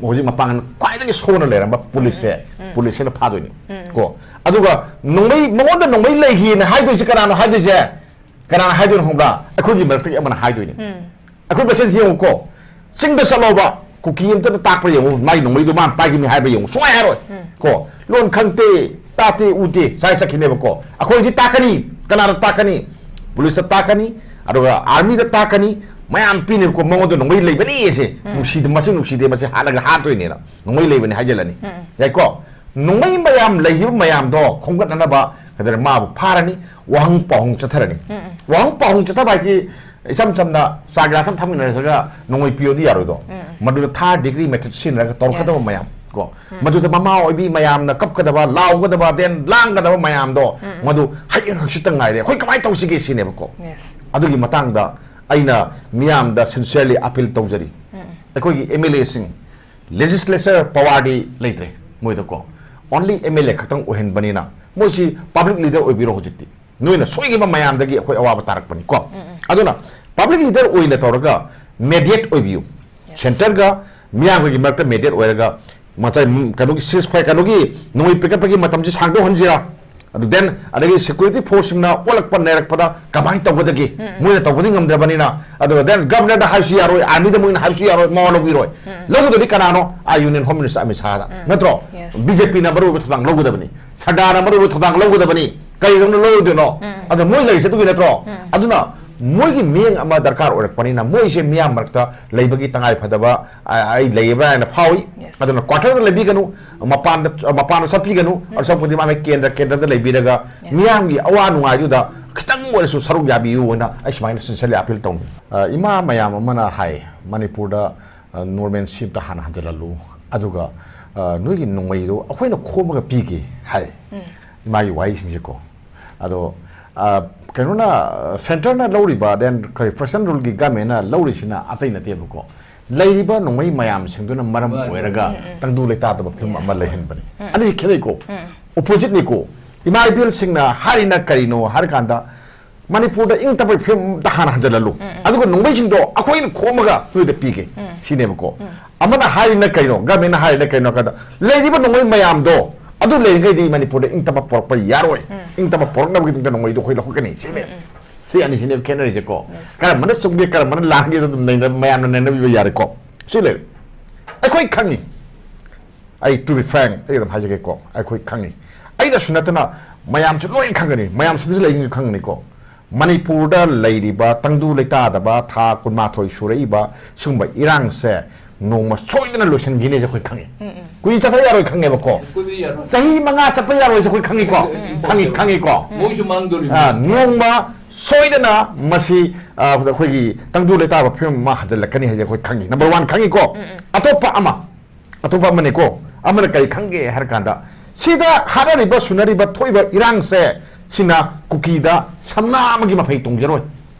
ꯍꯧꯖꯤꯛ ꯃꯄꯥꯡꯒꯜ ꯈ꯭ꯋꯥꯏꯗꯒꯤ ꯁꯣꯟꯅ ꯂꯩꯔꯝꯕ ꯄꯨꯂꯤꯁꯁꯦ, ꯎꯝ, ꯎꯝ꯫ ꯄꯨꯂꯤꯁꯁꯤꯅ ꯐꯥꯗꯣꯏꯅꯤ꯫ ꯎꯝ, ꯎꯝ꯫ ꯀꯣ, ꯑꯗꯨꯒ ꯅꯣꯡꯃꯩ, ꯃꯉꯣꯟꯗ ꯅꯣꯡꯃꯩ ꯂꯩꯈꯤꯅ ꯍꯥꯏꯗꯣꯏꯁꯤ ꯀꯅꯥꯅꯣ ꯍꯥꯏꯗꯣꯏꯁꯦ? ꯀꯅꯥꯅ ꯍꯥꯏꯗꯣꯏꯅꯣ ꯈꯪꯕ꯭ꯔꯥ? ꯑꯩꯈꯣꯏꯒꯤ ꯃꯔꯛꯇꯒꯤ ꯑꯃꯅ ꯍꯥꯏꯗꯣꯏꯅꯤ꯫ ꯎꯝ꯫ ꯑꯩꯈꯣꯏ ꯃꯁꯦꯟꯁꯤ ꯌꯦꯡꯉꯨꯀꯣ, ꯆꯤꯡꯗ ꯆꯠꯂꯣꯕ, ꯀꯨꯀꯤ ꯑꯝꯇꯅ ꯇꯥꯛꯄ ꯌꯦꯡꯉꯨ, ꯃꯥꯒꯤ ꯅꯣꯡꯃꯩꯗꯣ ꯃꯥꯅ ꯄꯥꯏꯈꯤꯕꯅꯤ ꯍꯥꯏꯕ ꯌꯦꯡꯉꯨ, ꯁꯨꯡꯍꯥꯏ ꯍꯥꯏꯔꯣꯏ꯫ ꯎꯝ꯫ ꯀꯣ, ꯂꯣꯟ ꯈꯪꯗꯦ, ꯇꯥꯗꯦ, ꯎꯗꯦ, ꯁꯥꯏ ꯆꯠꯈꯤꯅꯦꯕꯀꯣ꯫ ꯑꯩꯈꯣꯏꯗꯤ ꯇꯥꯛꯀꯅꯤ꯫ ꯀꯅꯥꯗ ꯇꯥꯛꯀꯅꯤ? ꯄꯨꯂꯤꯁꯇ ꯇꯥꯛꯀꯅꯤ, ꯑꯗꯨꯒ ꯑꯥꯔꯃꯤꯗ ꯇꯥꯛꯀꯅꯤ, ꯃꯌꯥꯝ ꯄꯤꯅꯦꯕꯀꯣ꯫ ꯃꯉꯣꯟꯗ ꯅꯣꯡꯃꯩ ꯂꯩꯕꯅꯤ ꯑꯁꯦ, ꯎꯝ꯫ ꯅꯨꯡꯁꯤꯗ-, ꯃꯁꯤ ꯅꯨꯡꯁꯤꯗꯦ, ꯃꯁꯤ ꯍꯥꯠꯂꯒ ꯍꯥꯠꯇꯣꯏꯅꯦꯅ ꯅꯣꯡꯃꯩ ꯂꯩꯕꯅꯤ ꯍꯥꯏꯖꯤꯜꯂꯅꯤ꯫ ꯎꯝ, ꯎꯝ꯫ ꯌꯥꯏꯀꯣ? ꯅꯣꯡꯃꯩ ꯃꯌꯥꯝ ꯂꯩꯈꯤꯕ ꯃꯌꯥꯝꯗꯣ ꯈꯣꯝꯒꯠꯅꯅꯕ ꯀꯩꯗꯧꯔꯦ, ꯃꯥꯕꯨ ꯐꯥꯔꯅꯤ, ꯋꯥꯍꯪ ꯄꯥꯎꯍꯪ ꯆꯠꯊꯔꯅꯤ꯫ ꯎꯝ, ꯎꯝ꯫ ꯋꯥꯍꯪ ꯄꯥꯎꯍꯪ ꯆꯠꯊꯕ ꯍꯥꯏꯁꯤ ꯏꯆꯝ ꯆꯝꯅ ꯆꯥ ꯒꯤꯂꯥꯁ ꯑꯃ ꯊꯝꯃꯤꯟꯅꯔꯒ ꯅꯣꯡꯃꯩ ꯄꯤꯌꯣꯗꯤ ꯌꯥꯔꯣꯏꯗꯣ꯫ ꯎꯝ, ꯎꯝ꯫ ꯃꯗꯨꯗ ꯊꯥꯔ ꯗꯤꯒ꯭ꯔꯤ ꯃꯦꯊꯠ ꯁꯤꯖꯤꯟꯅꯔꯒ ꯇꯧꯔꯛꯀꯗꯕ Yes꯫ ꯃꯌꯥꯝ ꯀꯣ꯫ ꯎꯝ꯫ ꯃꯗꯨꯗ ꯃꯃꯥ ꯑꯣꯏꯕꯤ ꯃꯌꯥꯝꯅ ꯀꯞꯀꯗꯕ, ꯂꯥꯎꯒꯗꯕ, then ꯂꯥꯡꯒꯗꯕ ꯃꯌꯥꯝꯗꯣ, ꯎꯝ, ꯎꯝ꯫ ꯃꯗꯨ ꯍꯌꯦꯡ ꯍꯪꯆꯤꯠꯇ ꯉꯥꯏꯔꯦ, ꯑꯩꯈꯣꯏ ꯀꯃꯥꯏꯅ ꯇꯧꯁꯤꯒꯦ ꯁꯤꯅꯦꯕꯀꯣ꯫ Yes꯫ ꯑꯗꯨꯒꯤ ꯃꯇꯥꯡꯗ ꯑꯩꯅ ꯃꯤꯌꯥꯝꯗ sincerely appeal ꯇꯧꯖꯔꯤ꯫ ꯎꯝ, ꯎꯝ꯫ ꯑꯩꯈꯣꯏꯒꯤ ꯑꯦꯝ ꯑꯦꯜ ꯑꯦꯁꯤꯡ, legislature powerꯗꯤ ꯂꯩꯇ꯭ꯔꯦ ꯃꯣꯏꯗꯀꯣ, only ꯑꯦꯝ ꯑꯦꯜ ꯑꯦ ꯈꯛꯇꯪ ꯑꯣꯏꯍꯟꯕꯅꯤꯅ ꯃꯣꯏꯁꯤ ꯄꯕ꯭ꯂꯤꯛ ꯂꯤꯗꯔ ꯑꯣꯏꯕꯤꯔꯣ ꯍꯧꯖꯤꯛꯇꯤ꯫ ꯅꯣꯏꯅ ꯁꯣꯏꯈꯤꯕ ꯃꯌꯥꯝꯗꯒꯤ ꯑꯩꯈꯣꯏ ꯑꯋꯥꯕ ꯇꯥꯔꯛꯄꯅꯤꯀꯣ꯫ ꯎꯝ, ꯎꯝ꯫ ꯑꯗꯨꯅ ꯄꯕ꯭ꯂꯤꯛ ꯂꯤꯗꯔ ꯑꯣꯏꯅ ꯇꯧꯔꯒ ꯃꯦꯗꯤꯌꯦꯠ ꯑꯣꯏꯕꯤꯌꯨ꯫ Yes꯫ ꯁꯦꯟꯇꯔꯒ ꯃꯤꯌꯥꯝꯒꯒꯤ ꯃꯔꯛꯇ ꯃꯦꯗꯤꯌꯦꯠ ꯑꯣꯏꯔꯒ ꯃꯇꯝ, ꯀꯩꯅꯣꯒꯤ ceasefire, ꯀꯩꯅꯣꯒꯤ ꯅꯣꯡꯃꯩ ꯄꯤꯈꯠꯄꯒꯤ ꯃꯇꯝꯁꯤ ꯁꯥꯡꯗꯣꯛꯍꯟꯁꯤꯔꯥ? ꯑꯗꯨ then ꯑꯗꯒꯤ ꯁꯦꯀ꯭ꯌꯨꯔꯤꯇꯤ ꯐꯣꯔꯁꯁꯤꯡꯅ ꯑꯣꯜꯂꯛꯄ ꯅꯩꯔꯛꯄꯗ ꯀꯃꯥꯏꯅ ꯇꯧꯒꯗꯒꯦ? ꯎꯝ, ꯎꯝ꯫ ꯃꯣꯏꯅ ꯇꯧꯕꯗꯤ ꯉꯝꯗ꯭ꯔꯕꯅꯤꯅ, ꯑꯗꯨꯒ then ꯒꯚꯔꯅꯔꯗ ꯍꯥꯏꯕꯁꯨ ꯌꯥꯔꯣꯏ, ꯑꯥꯔꯃꯤꯗ ꯃꯣꯏꯅ ꯍꯥꯏꯕꯁꯨ ꯌꯥꯔꯣꯏ, ꯃꯋꯥ ꯂꯧꯕꯤꯔꯣꯏ꯫ ꯎꯝ, ꯎꯝ꯫ ꯂꯧꯒꯗꯕꯗꯤ ꯀꯅꯥꯅꯣ? ꯑꯥ, ꯌꯨꯅꯤꯌꯟ ꯍꯣꯝ ꯃꯤꯅꯤꯁꯇꯔ ꯑꯃꯤꯠ ꯁꯥꯍꯗ, ꯎꯝ꯫ ꯅꯠꯇ꯭ꯔꯣ? Yes꯫ ꯕꯤ ꯖꯦ ꯄꯤꯅ ꯃꯔꯨꯑꯣꯏꯕ ꯊꯧꯗꯥꯡ ꯂꯧꯒꯗꯕꯅꯤ, ꯁꯔꯗꯥꯔꯅ ꯃꯔꯨꯑꯣꯏꯕ ꯊꯧꯗꯥꯡ ꯂꯧꯒꯗꯕꯅꯤ꯫ ꯀꯔꯤꯗꯧꯅ ꯂꯧꯔꯣꯏꯗꯣꯏꯅꯣ? ꯎꯝ, ꯎꯝ꯫ ꯑꯗ ꯃꯣꯏ ꯂꯩꯔꯤꯁꯦ ꯑꯗꯨꯒꯤ ꯅꯠꯇ꯭ꯔꯣ? ꯎꯝ, ꯎꯝ꯫ ꯑꯗꯨꯅ ꯃꯣꯏꯒꯤ ꯃꯤꯠꯌꯦꯡ ꯑꯃ ꯗꯔꯀꯥꯔ ꯑꯣꯏꯔꯛꯄꯅꯤꯅ, ꯃꯣꯏꯁꯦ ꯃꯤꯌꯥꯝ ꯃꯔꯛꯇ ꯂꯩꯕꯒꯤ ꯇꯉꯥꯏ ꯐꯗꯕ, ꯑ, ꯑꯩ ꯂꯩꯕ꯭ꯔꯥ ꯍꯥꯏꯅ ꯐꯥꯎꯏ꯫ Yes. ꯑꯗꯨꯅ quarter ꯗ ꯂꯩꯕꯤꯒꯅꯨ, ꯃꯄꯥꯟꯗ, ꯃꯄꯥꯟꯗ ꯆꯠꯄꯤꯒꯅꯨ꯫ ꯑꯗꯨ ꯁꯔꯨꯛꯄꯨꯗꯤ ꯃꯥꯅ ꯀꯦꯟꯗ꯭ꯔ ꯀꯦꯟꯗ꯭ꯔꯗ ꯂꯩꯕꯤꯔꯒ Yes. ꯃꯤꯌꯥꯝꯒꯤ ꯑꯋꯥ ꯅꯨꯡꯉꯥꯏꯗꯨꯗ ꯈꯤꯇꯪ ꯑꯣꯏꯔꯁꯨ ꯁꯔꯨꯛ ꯌꯥꯕꯤꯌꯨ ꯍꯥꯏꯅ ꯑꯩ ꯁꯨꯃꯥꯏꯅ sincerely appeal ꯇꯧꯅꯤ꯫ ꯑ, ꯏꯃꯥ ꯃꯌꯥꯝ ꯑꯃꯅ ꯍꯥꯏ, ꯃꯅꯤꯄꯨꯔꯗ, ꯑ, normal seat ꯇ ꯍꯥꯟꯅ ꯍꯟꯖꯤꯜꯍꯜꯂꯨ, ꯑꯗꯨꯒ, ꯑ, ꯅꯣꯏꯒꯤ ꯅꯣꯡꯃꯩꯗꯣ ꯑꯩꯈꯣꯏꯅ ꯈꯣꯝꯃꯒ ꯄꯤꯒꯦ ꯍꯥꯏ꯫ ꯏꯃꯥꯒꯤ ꯋꯥꯍꯩꯁꯤꯡꯁꯦꯀꯣ꯫ ꯑꯗꯣ, ꯑ, ꯀꯩꯅꯣꯅ, centre ꯅ ꯂꯧꯔꯤꯕ, then ꯀꯔꯤ, President rule ꯒꯤ government ꯅ ꯂꯧꯔꯤꯁꯤꯅ ꯑꯇꯩ ꯅꯠꯇꯦꯕꯀꯣ, ꯂꯩꯔꯤꯕ ꯅꯣꯡꯃꯩ ꯃꯌꯥꯝꯁꯤꯡꯗꯨꯅ ꯃꯔꯝ ꯃꯥꯅꯤ. ꯑꯣꯏꯔꯒ ꯎꯝ, ꯎꯝ. ꯇꯪꯗꯨ ꯂꯩꯇꯥꯗꯕ ꯐꯤꯕꯝ Yes. ꯑꯃ ꯂꯩꯍꯟꯕꯅꯤ꯫ ꯎꯝ. ꯑꯅꯤꯁꯤ ꯈꯦꯠꯅꯩꯀꯣ, ꯎꯝ. opposite ꯅꯤꯀꯣ꯫ ꯏꯃꯥ ꯏꯕꯦꯜꯁꯤꯡꯅ ꯍꯥꯏꯔꯤꯅ ꯀꯔꯤꯅꯣ ꯍꯥꯏꯔꯀꯥꯟꯗ, ꯃꯅꯤꯄꯨꯔꯗ ꯏꯪ ꯇꯞꯄ ꯐꯤꯕꯝꯗ ꯍꯥꯟꯅ ꯍꯟꯖꯤꯜꯍꯜꯂꯨ, ꯎꯝ, ꯎꯝ. ꯑꯗꯨꯒ ꯅꯣꯡꯃꯩꯁꯤꯡꯗꯣ ꯑꯩꯈꯣꯏꯅ ꯈꯣꯝꯃꯒ ꯅꯣꯏꯗ ꯄꯤꯒꯦ, ꯎꯝ. ꯁꯤꯅꯦꯕꯀꯣ꯫ ꯎꯝ. ꯑꯃꯅ ꯍꯥꯏꯔꯤꯅ ꯀꯩꯅꯣ, government ꯅ ꯍꯥꯏꯔꯤꯅ ꯀꯩꯅꯣ ꯍꯥꯏ ꯀꯥꯟꯗ, ꯂꯩꯔꯤꯕ ꯅꯣꯡꯃꯩ ꯃꯌꯥꯝꯗꯣ ꯑꯗꯨ ꯂꯩꯔꯤꯈꯩꯗꯤ ꯃꯅꯤꯄꯨꯔꯗ ꯏꯪ ꯇꯞꯄ ꯄꯣꯔꯛꯄ ꯌꯥꯔꯣꯏ꯫ ꯎꯝ. ꯏꯪ ꯇꯞꯄ ꯄꯣꯔꯛꯅꯕꯒꯤꯗꯃꯛꯇ ꯅꯣꯡꯃꯩꯗꯣ ꯑꯩꯈꯣꯏ ꯂꯧꯈꯠꯀꯅꯤ, ꯁꯤꯅꯦ꯫ ꯎꯝ, ꯎꯝ. ꯁꯤ ꯑꯅꯤꯁꯤꯅꯦꯕ ꯈꯦꯠꯅꯔꯤꯁꯦꯀꯣ꯫ Yes. ꯀꯔꯝꯕꯅ ꯆꯨꯝꯒꯦ, ꯀꯔꯝꯕꯅ ꯂꯥꯟꯒꯦ ꯑꯗꯨꯝ ꯅꯩꯅ-, ꯃꯌꯥꯝꯅ ꯅꯩꯅꯕꯤꯕ ꯌꯥꯔꯦꯀꯣ꯫ ꯁꯤ ꯂꯩꯔꯦ꯫ ꯑꯩꯈꯣꯏ ꯈꯪꯉꯤ꯫ ꯑꯩ, to be frank, ꯑꯩ ꯑꯗꯨꯝ ꯍꯥꯏꯖꯒꯦꯀꯣ, ꯑꯩꯈꯣꯏ ꯈꯪꯉꯤ꯫ ꯑꯩꯅꯁꯨ ꯅꯠꯇꯅ ꯃꯌꯥꯝꯁꯨ ꯂꯣꯏꯅ ꯈꯪꯒꯅꯤ, ꯃꯌꯥꯝ ꯁꯤꯗꯁꯨ ꯂꯩꯔꯤꯁꯤꯡꯁꯨ ꯈꯪꯒꯅꯤꯀꯣ꯫ ꯃꯅꯤꯄꯨꯔꯗ ꯂꯩꯔꯤꯕ ꯇꯪꯗꯨ ꯂꯩꯇꯥꯗꯕ ꯊꯥ ꯀꯨꯟꯃꯥꯊꯣꯏ ꯁꯨꯔꯛꯏꯕ ꯁꯤꯒꯨꯝꯕ ꯏꯔꯥꯡꯁꯦ ꯅꯣꯡꯃ ꯁꯣꯏꯗꯅ ꯂꯣꯏꯁꯤꯟꯈꯤꯅꯤꯁꯦ ꯑꯩꯈꯣꯏ ꯈꯪꯉꯤ꯫ ꯎꯝ, ꯎꯝ. ꯀꯨꯏꯅ ꯆꯠꯊ ꯌꯥꯔꯣꯏ ꯈꯪꯉꯦꯕꯀꯣ꯫ ꯀꯨꯏꯕꯗꯤ ꯌꯥꯔꯣꯏ. ꯆꯍꯤ ꯃꯉꯥ ꯆꯠꯄ ꯌꯥꯔꯣꯏꯁꯦ ꯑꯩꯈꯣꯏ ꯈꯪꯉꯤꯀꯣ꯫ ꯎꯝ. ꯈꯪꯉꯤ, ꯈꯪꯉꯤꯀꯣ꯫ ꯃꯣꯏꯁꯨ ꯃꯥꯡꯗꯣꯔꯤꯕꯅꯤ. ꯑ, ꯅꯣꯡꯃ ꯁꯣꯏꯗꯅ ꯃꯁꯤ, ꯑ, ꯑꯩꯈꯣꯏꯒꯤ ꯇꯪꯗꯨ ꯂꯩꯇꯥꯕ ꯐꯤꯕꯝ ꯑꯃ ꯍꯟꯖꯤꯜꯂꯛꯀꯅꯤ ꯍꯥꯏꯁꯦ ꯑꯩꯈꯣꯏ ꯈꯪꯉꯤ꯫ Number one ꯈꯪꯉꯤꯀꯣ꯫ ꯎꯝ, ꯎꯝ. ꯑꯇꯣꯞꯄ ꯑꯃ, ꯑꯇꯣꯞꯄ ꯑꯃꯅꯤꯀꯣ꯫ ꯑꯃꯅ ꯀꯔꯤ ꯈꯪꯒꯦ ꯍꯥꯏꯔ ꯀꯥꯟꯗ, ꯁꯤꯗ ꯍꯥꯠꯅꯔꯤꯕ, ꯁꯨꯅꯔꯤꯕ, ꯊꯣꯛꯏꯕ ꯏꯔꯥꯡꯁꯦ, ꯁꯤꯅ ꯀꯨꯀꯤꯗ ꯁꯝꯅꯥ ꯑꯃꯒꯤ ꯃꯐꯩ ꯇꯣꯡꯖꯔꯣꯏ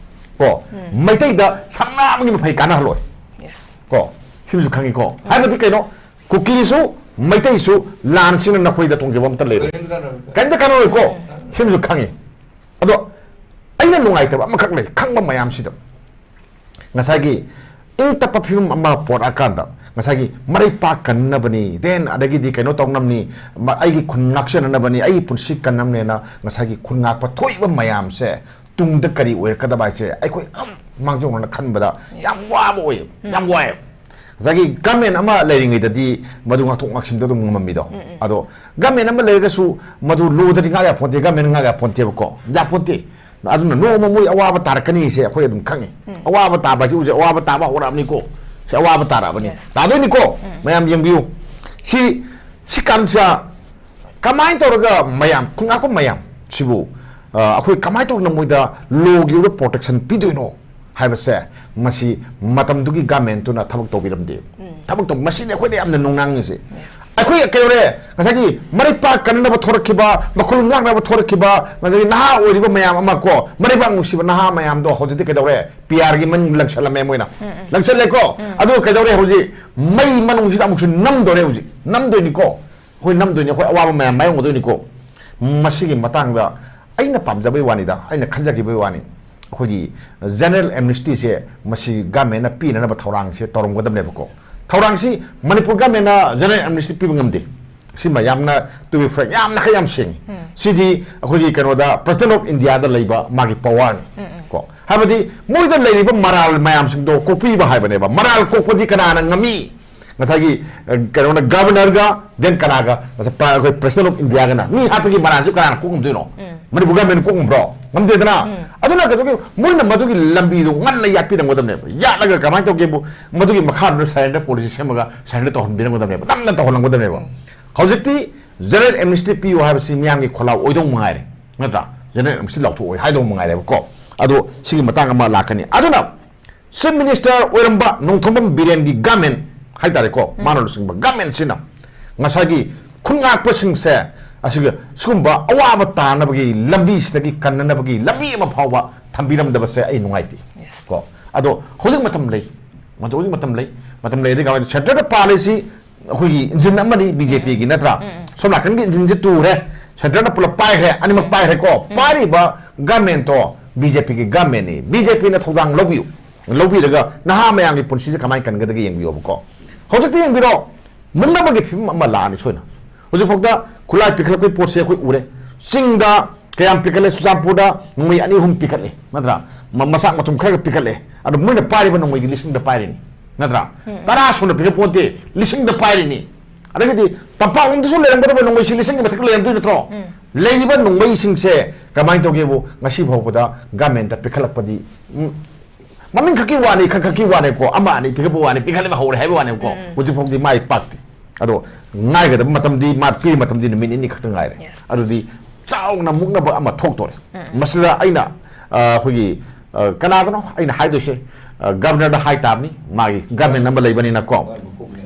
ꯀꯣ꯫ ꯎꯝ. ꯃꯩꯇꯩꯗ ꯁꯝꯅꯥ ꯑꯃꯒꯤ ꯃꯐꯩ ꯀꯥꯟꯅꯍꯜꯂꯣꯏ Yes. ꯀꯣ꯫ ꯁꯤꯃꯁꯨ ꯈꯪꯉꯤꯀꯣ꯫ ꯍꯥꯏꯕꯗꯤ ꯀꯩꯅꯣ, ꯀꯨꯀꯤꯁꯨ ꯃꯩꯇꯩꯁꯨ ꯂꯥꯟꯁꯤꯅ ꯅꯈꯣꯏꯗ ꯇꯣꯡꯖꯕ ꯑꯝꯇ ꯂꯩꯔꯣꯏ꯫ ꯀꯔꯤꯝꯇ ꯀꯥꯟꯅꯔꯣꯏ. ꯀꯔꯤꯝꯇ ꯀꯥꯟꯅꯔꯣꯏꯀꯣ꯫ ꯁꯤꯃꯁꯨ ꯈꯪꯉꯤ꯫ ꯑꯗꯣ ꯑꯩꯅ ꯅꯨꯡꯉꯥꯏꯇꯕ ꯑꯃꯈꯛ ꯂꯩ, ꯈꯪꯕ ꯃꯌꯥꯝꯁꯤꯗ꯫ ꯉꯁꯥꯏꯒꯤ ꯏꯪ ꯇꯞꯄ ꯐꯤꯕꯝ ꯑꯃ ꯄꯣꯔꯛꯑꯀꯥꯟꯗ, ꯉꯁꯥꯏꯒꯤ ꯃꯔꯩ ꯄꯥꯛ ꯀꯟꯅꯕꯅꯤ, then ꯑꯗꯒꯤꯗꯤ ꯀꯩꯅꯣ ꯇꯧꯅꯕꯅꯤ, ꯃ-, ꯑꯩꯒꯤ ꯈꯨꯟ ꯉꯥꯛꯆꯅꯅꯕꯅꯤ, ꯑꯩꯒꯤ ꯄꯨꯟꯁꯤ ꯀꯟꯅꯕꯅꯦꯅ ꯉꯁꯥꯏꯒꯤ ꯈꯨꯟ ꯉꯥꯛꯄ ꯊꯣꯛꯏꯕ ꯃꯌꯥꯝꯁꯦ ꯇꯨꯡꯗ ꯀꯔꯤ ꯑꯣꯏꯔꯛꯀꯗꯕ ꯍꯥꯏꯁꯦ ꯑꯩꯈꯣꯏ ꯑꯝ ꯃꯥꯡꯖꯧꯅꯅ ꯈꯟꯕꯗ ꯌꯥꯝ ꯋꯥꯕ ꯑꯣꯏꯌꯦ, ꯌꯥꯝ ꯋꯥꯏꯌꯦ꯫ ꯉꯁꯥꯏꯒꯤ government ꯑꯃ ꯂꯩꯔꯤꯉꯩꯗꯗꯤ ꯃꯗꯨ ꯉꯥꯛꯊꯣꯛ ꯉꯥꯛꯁꯤꯟꯗꯣ ꯑꯗꯨꯝ ꯉꯝꯃꯝꯃꯤꯗꯣ꯫ ꯑꯗꯣ government ꯑꯃ ꯂꯩꯔꯒꯁꯨ ꯃꯗꯨ ꯂꯣꯗꯗꯤ ꯉꯥꯛ ꯌꯥꯄꯣꯟꯇꯦ, government ꯉꯥꯛ ꯌꯥꯄꯣꯟꯇꯦꯕꯀꯣ, ꯌꯥꯄꯣꯟꯇꯦ꯫ ꯑꯗꯨꯅ ꯅꯣꯡꯃ ꯃꯣꯏ ꯑꯋꯥꯕ ꯇꯥꯔꯛꯀꯅꯤꯁꯦ ꯑꯩꯈꯣꯏ ꯑꯗꯨꯝ ꯈꯪꯉꯤ꯫ ꯑꯋꯥꯕ ꯇꯥꯕ ꯍꯥꯏꯁꯤ ꯍꯧꯖꯤꯛ ꯑꯋꯥꯕ ꯇꯥꯕ ꯍꯧꯔꯛꯑꯕꯅꯤꯀꯣ꯫ ꯁꯤ ꯑꯋꯥꯕ ꯇꯥꯔꯛꯑꯕꯅꯤ꯫ Yes. ꯇꯥꯗꯣꯏꯅꯤꯀꯣ꯫ ꯃꯌꯥꯝ ꯌꯦꯡꯕꯤꯌꯨ꯫ ꯁꯤ, ꯁꯤ ꯀꯥꯟꯁꯤꯗ ꯀꯃꯥꯏꯅ ꯇꯧꯔꯒ ꯃꯌꯥꯝ, ꯈꯨꯟꯉꯥꯛꯄ ꯃꯌꯥꯝ ꯁꯤꯕꯨ, ꯑ, ꯑꯩꯈꯣꯏ ꯀꯃꯥꯏꯅ ꯇꯧꯗꯅ ꯃꯣꯏꯗ ꯂꯣꯒꯤ ꯑꯣꯏꯕ ꯄ꯭ꯔꯣꯇꯦꯛꯁꯟ ꯄꯤꯗꯣꯏꯅꯣ ꯍꯥꯏꯕꯁꯦ ꯃꯁꯤ ꯃꯇꯝꯗꯨꯒꯤ ꯒꯃꯦꯟꯇꯨꯅ ꯊꯕꯛ ꯇꯧꯕꯤꯔꯝꯗꯦ꯫ ꯊꯕꯛ ꯇꯧ-, ꯃꯁꯤꯅꯤ ꯑꯩꯈꯣꯏꯅ ꯌꯥꯝꯅ ꯅꯨꯡꯅꯥꯡꯉꯤꯁꯦ꯫ ꯑꯩꯈꯣꯏ ꯀꯩꯗꯧꯔꯦ? ꯉꯁꯥꯏꯒꯤ ꯃꯔꯩꯄꯥꯛ ꯀꯟꯅꯕ ꯊꯣꯔꯛꯈꯤꯕ, ꯃꯈꯣꯜ ꯉꯥꯡꯅꯕ ꯊꯣꯔꯛꯈꯤꯕ, ꯉꯁꯥꯏꯒꯤ ꯅꯍꯥ ꯑꯣꯏꯔꯤꯕ ꯃꯌꯥꯝ ꯑꯃ ꯀꯣ, ꯃꯔꯩꯕꯥꯛ ꯅꯨꯡꯁꯤꯕ ꯅꯍꯥ ꯃꯌꯥꯝꯗꯣ ꯍꯧꯖꯤꯛꯇꯤ ꯀꯩꯗꯧꯔꯦ? ꯄꯤ ꯑꯥꯔꯒꯤ ꯃꯅꯨꯡ ꯂꯪꯁꯜꯂꯝꯃꯦ ꯃꯣꯏꯅ꯫ ꯂꯪꯁꯜꯂꯦꯀꯣ? ꯑꯗꯨꯒ ꯀꯩꯗꯧꯔꯦ ꯍꯧꯖꯤꯛ? ꯃꯩ ꯃꯅꯨꯡꯁꯤꯗ ꯑꯃꯨꯛꯁꯨ ꯅꯝꯗꯣꯔꯦ ꯍꯧꯖꯤꯛ꯫ ꯅꯝꯗꯣꯏꯅꯤꯀꯣ? ꯑꯩꯈꯣꯏ ꯅꯝꯗꯣꯏꯅꯤ, ꯑꯩꯈꯣꯏ ꯑꯋꯥꯕ ꯃꯌꯥꯝ ꯃꯥꯌꯣꯛꯅꯗꯣꯏꯅꯤꯀꯣ꯫ ꯃꯁꯤꯒꯤ ꯃꯇꯥꯡꯗ ꯑꯩꯅ ꯄꯥꯝꯖꯕꯩ ꯋꯥꯅꯤꯗ, ꯑꯩꯅ ꯈꯟꯖꯈꯤꯕꯩ ꯋꯥꯅꯤ꯫ ꯑꯩꯈꯣꯏꯒꯤ ꯖꯦꯅꯔꯦꯜ ꯑꯦꯝꯅꯤꯁꯇꯤꯁꯦ ꯃꯁꯤ ꯒꯃꯦꯟꯅ ꯄꯤꯅꯅꯕ ꯊꯧꯔꯥꯡꯁꯦ ꯇꯧꯔꯝꯒꯗꯕꯅꯦꯕꯀꯣ꯫ ꯊꯧꯔꯥꯡꯁꯤ ꯃꯅꯤꯄꯨꯔ ꯒꯃꯦꯟꯅ ꯖꯦꯅꯔꯦꯜ ꯑꯦꯝꯅꯤꯁꯇꯤ ꯄꯤꯕ ꯉꯝꯗꯦ꯫ ꯁꯤꯃ ꯌꯥꯝꯅ, to be frank, ꯌꯥꯝꯅ ꯈꯔ ꯌꯥꯝ ꯁꯦꯡꯉꯤ꯫ ꯁꯤꯗꯤ ꯑꯩꯈꯣꯏꯒꯤ ꯀꯩꯅꯣꯗ, President of Indiaꯗ ꯂꯩꯕ ꯃꯥꯒꯤ ꯄꯋꯥꯔꯅꯤ꯫ ꯀꯣ, ꯍꯥꯏꯕꯗꯤ ꯃꯣꯏꯗ ꯂꯩꯔꯤꯕ ꯃꯔꯥꯜ ꯃꯌꯥꯝꯁꯤꯡꯗꯣ ꯀꯣꯛꯄꯤꯕ ꯍꯥꯏꯕꯅꯦꯕ꯫ ꯃꯔꯥꯜ ꯀꯣꯛꯄꯗꯤ ꯀꯅꯥꯅ ꯉꯝꯃꯤ? ꯉꯁꯥꯏꯒꯤ, ꯑ, ꯀꯩꯅꯣꯅ, ꯒꯕꯔꯅꯔꯒ, then ꯀꯅꯥꯒ? ꯉꯁꯥꯏ ꯄ꯭ꯔ-, ꯑꯩꯈꯣꯏ President of Indiaꯒꯅ꯫ ꯃꯤ ꯍꯥꯠꯄꯒꯤ ꯃꯔꯥꯜꯁꯨ ꯀꯅꯥꯅ ꯀꯣꯛ ꯉꯝꯗꯣꯏꯅꯣ? ꯃꯅꯤꯄꯨꯔ ꯒꯃꯦꯟꯅ ꯀꯣꯛ ꯉꯝꯕ꯭ꯔꯣ? ꯉꯝꯗꯦꯗꯅ꯫ ꯑꯗꯨꯅ ꯀꯩꯗꯧꯒꯦ? ꯃꯣꯏꯅ ꯃꯗꯨꯒꯤ ꯂꯝꯕꯤꯗꯣ ꯉꯟꯅ ꯌꯥꯠꯄꯤꯔꯝꯒꯗꯕꯅꯦꯕ꯫ ꯌꯥꯠꯂꯒ ꯀꯃꯥꯏꯅ ꯇꯧꯒꯦꯕꯨ, ꯃꯗꯨꯒꯤ ꯃꯈꯥꯗꯨꯗ surrender policy ꯁꯦꯝꯃꯒ surrender ꯇꯧꯍꯟꯕꯤꯔꯝꯒꯗꯕꯅꯦꯕ, ꯅꯝꯅ ꯇꯧꯍꯜꯂꯝꯒꯗꯕꯅꯦꯕ꯫ ꯍꯧꯖꯤꯛꯇꯤ ꯖꯦꯅꯔꯦꯜ ꯑꯦꯝꯅꯤꯁꯇꯤ ꯄꯤꯌꯨ ꯍꯥꯏꯕꯁꯤ ꯃꯤꯌꯥꯝꯒꯤ ꯈꯣꯜꯂꯥꯎ ꯑꯣꯏꯗꯧ ꯃꯉꯥꯏꯔꯦ, ꯅꯠꯇ꯭ꯔꯥ? ꯖꯦꯅꯔꯦꯜ ꯑꯦꯝꯅꯤꯁꯇꯤ ꯂꯥꯎꯊꯣꯛꯑꯣ ꯍꯥꯏꯗꯧ ꯃꯉꯥꯏꯔꯦꯕꯀꯣ꯫ ꯑꯗꯣ ꯁꯤꯒꯤ ꯃꯇꯥꯡ ꯑꯃ ꯂꯥꯛꯀꯅꯤ꯫ ꯑꯗꯨꯅ Chief Minister ꯑꯣꯏꯔꯝꯕ ꯅꯣꯡꯊꯣꯝꯕꯝ ꯕꯤꯔꯦꯟꯒꯤ ꯒꯃꯦꯟ ꯍꯥꯏꯇꯥꯔꯦꯀꯣ, ꯃꯥꯅ ꯂꯨꯆꯤꯡꯕ ꯒꯃꯦꯟꯁꯤꯅ ꯉꯁꯥꯏꯒꯤ ꯈꯨꯟꯉꯥꯛꯄꯁꯤꯡꯁꯦ ꯑꯁꯤꯒ ꯁꯤꯒꯨꯝꯕ ꯑꯋꯥꯕ ꯇꯥꯅꯕꯒꯤ ꯂꯝꯕꯤꯁꯤꯗꯒꯤ ꯀꯟꯅꯅꯕꯒꯤ ꯂꯝꯕꯤ ꯑꯃ ꯐꯥꯎꯕ ꯊꯝꯕꯤꯔꯝꯗꯕꯁꯦ ꯑꯩ ꯅꯨꯡꯉꯥꯏꯇꯦ꯫ Yes. ꯀꯣ, ꯑꯗꯣ ꯍꯧꯖꯤꯛ ꯃꯇꯝ ꯂꯩ, ꯃꯇꯝ, ꯍꯧꯖꯤꯛ ꯃꯇꯝ ꯂꯩ꯫ ꯃꯇꯝ ꯂꯩꯔꯗꯤ ꯀꯃꯥꯏꯅ ꯇꯧ-, centreꯗ ꯄꯥꯜꯂꯤꯁꯤ ꯑꯩꯈꯣꯏꯒꯤ engine ꯑꯃꯅꯤ BJPꯒꯤ, ꯅꯠꯇ꯭ꯔꯥ? ꯁꯣꯝ ꯅꯥꯀꯟꯒꯤ engineꯁꯦ ꯇꯨꯔꯦ, centreꯅ ꯄꯨꯂꯞ ꯄꯥꯏꯈ꯭ꯔꯦ, ꯑꯅꯤꯃꯛ ꯄꯥꯏꯈ꯭ꯔꯦꯀꯣ꯫ ꯄꯥꯏꯔꯤꯕ governmentꯇꯣ BJPꯒꯤ governmentꯅꯤ꯫ BJPꯅ ꯊꯧꯗꯥꯡ ꯂꯧꯕꯤꯌꯨ, ꯂꯧꯕꯤꯔꯒ ꯅꯍꯥ ꯃꯌꯥꯝꯒꯤ ꯄꯨꯟꯁꯤꯁꯦ ꯀꯃꯥꯏꯅ ꯀꯟꯒꯗꯒꯦ ꯌꯦꯡꯕꯤꯌꯣꯕꯀꯣ꯫ ꯍꯧꯖꯤꯛꯇꯤ ꯌꯦꯡꯕꯤꯔꯣ, ꯃꯨꯟꯅꯕꯒꯤ ꯐꯤꯕꯝ ꯑꯃ ꯂꯥꯛꯑꯅꯤ ꯁꯣꯏꯅ꯫ ꯍꯧꯖꯤꯛꯐꯥꯎꯗ ꯈꯨꯠꯂꯥꯏ ꯄꯤꯈꯠꯂꯛꯄꯒꯤ ꯄꯣꯠꯁꯦ ꯑꯩꯈꯣꯏ ꯎꯔꯦ꯫ ꯆꯤꯡꯗ ꯀꯌꯥꯝ ꯄꯤꯈꯠꯂꯦ? ꯆꯨꯔꯆꯥꯟꯄꯨꯔꯗ ꯅꯣꯡꯃꯩ ꯑꯅꯤ ꯑꯍꯨꯝ ꯄꯤꯈꯠꯂꯦ, ꯅꯠꯇ꯭ꯔꯥ? ꯃ-, ꯃꯆꯥꯛ ꯃꯊꯨꯝ ꯈꯔꯒ ꯄꯤꯈꯠꯂꯦ꯫ ꯑꯗꯣ ꯃꯣꯏꯅ ꯄꯥꯏꯔꯤꯕ ꯅꯣꯡꯃꯩꯗꯤ ꯂꯤꯁꯤꯡꯗ ꯄꯥꯏꯔꯤꯅꯤ, ꯅꯠꯇ꯭ꯔꯥ? ꯇꯔꯥ ꯁꯨꯅ ꯄꯤꯈꯠ ꯄꯣꯟꯇꯦ, ꯂꯤꯁꯤꯡꯗ ꯄꯥꯏꯔꯤꯅꯤ꯫ ꯑꯗꯒꯤꯗꯤ ꯇꯝꯄꯥꯛꯂꯣꯝꯗꯁꯨ ꯂꯩꯔꯝꯒꯗꯕ ꯅꯣꯡꯃꯩꯁꯤ ꯂꯤꯁꯤꯡꯒꯤ ꯃꯊꯛꯇ ꯂꯩꯔꯝꯗꯣꯏ ꯅꯠꯇ꯭ꯔꯣ? ꯂꯩꯔꯤꯕ ꯅꯣꯡꯃꯩꯁꯤꯡꯁꯦ ꯀꯃꯥꯏꯅ ꯇꯧꯒꯦꯕꯨ, ꯉꯁꯤ ꯐꯥꯎꯕꯗ ꯒꯃꯦꯟꯗ ꯄꯤꯈꯠꯂꯛꯄꯗꯤ, ꯎꯝ, ꯃꯃꯤꯡ ꯈꯛꯀꯤ ꯋꯥꯅꯤ, ꯈꯛ ꯈꯛꯀꯤ ꯋꯥꯅꯤꯀꯣ, ꯑꯃ ꯑꯅꯤ ꯄꯤꯈꯠꯄ ꯋꯥꯅꯤ, ꯄꯤꯈꯠꯂꯕ ꯍꯧꯔꯦ ꯍꯥꯏꯕ ꯋꯥꯅꯤꯀꯣ꯫ ꯎꯝ꯫ ꯍꯧꯖꯤꯛ ꯐꯥꯎꯗꯤ ꯃꯥꯏ ꯄꯥꯛꯇꯦ꯫ ꯑꯗꯣ ꯉꯥꯏꯒꯗꯕ ꯃꯇꯝꯗꯤ, ꯃꯥ ꯄꯤꯔꯤ ꯃꯇꯝꯗꯤ ꯅꯨꯃꯤꯠ ꯅꯤꯅꯤ ꯈꯛꯇ ꯉꯥꯏꯔꯦ꯫ Yes꯫ ꯑꯗꯨꯗꯤ ꯆꯥꯎꯅ ꯃꯨꯛꯅꯕ ꯑꯃ ꯊꯣꯛꯇꯣꯔꯦ꯫ ꯎꯝ꯫ ꯃꯁꯤꯗ ꯑꯩꯅ, ꯑ, ꯑꯩꯈꯣꯏꯒꯤ, ꯑ, ꯀꯅꯥꯗꯅꯣ ꯑꯩꯅ ꯍꯥꯏꯗꯣꯏꯁꯦ? ꯑ, ꯒꯕꯔꯅꯔꯗ ꯍꯥꯏ ꯇꯥꯕꯅꯤ, ꯃꯥꯒꯤ ꯒꯕꯔꯃꯦꯟ ꯑꯃ ꯂꯩꯕꯅꯤꯅꯀꯣ꯫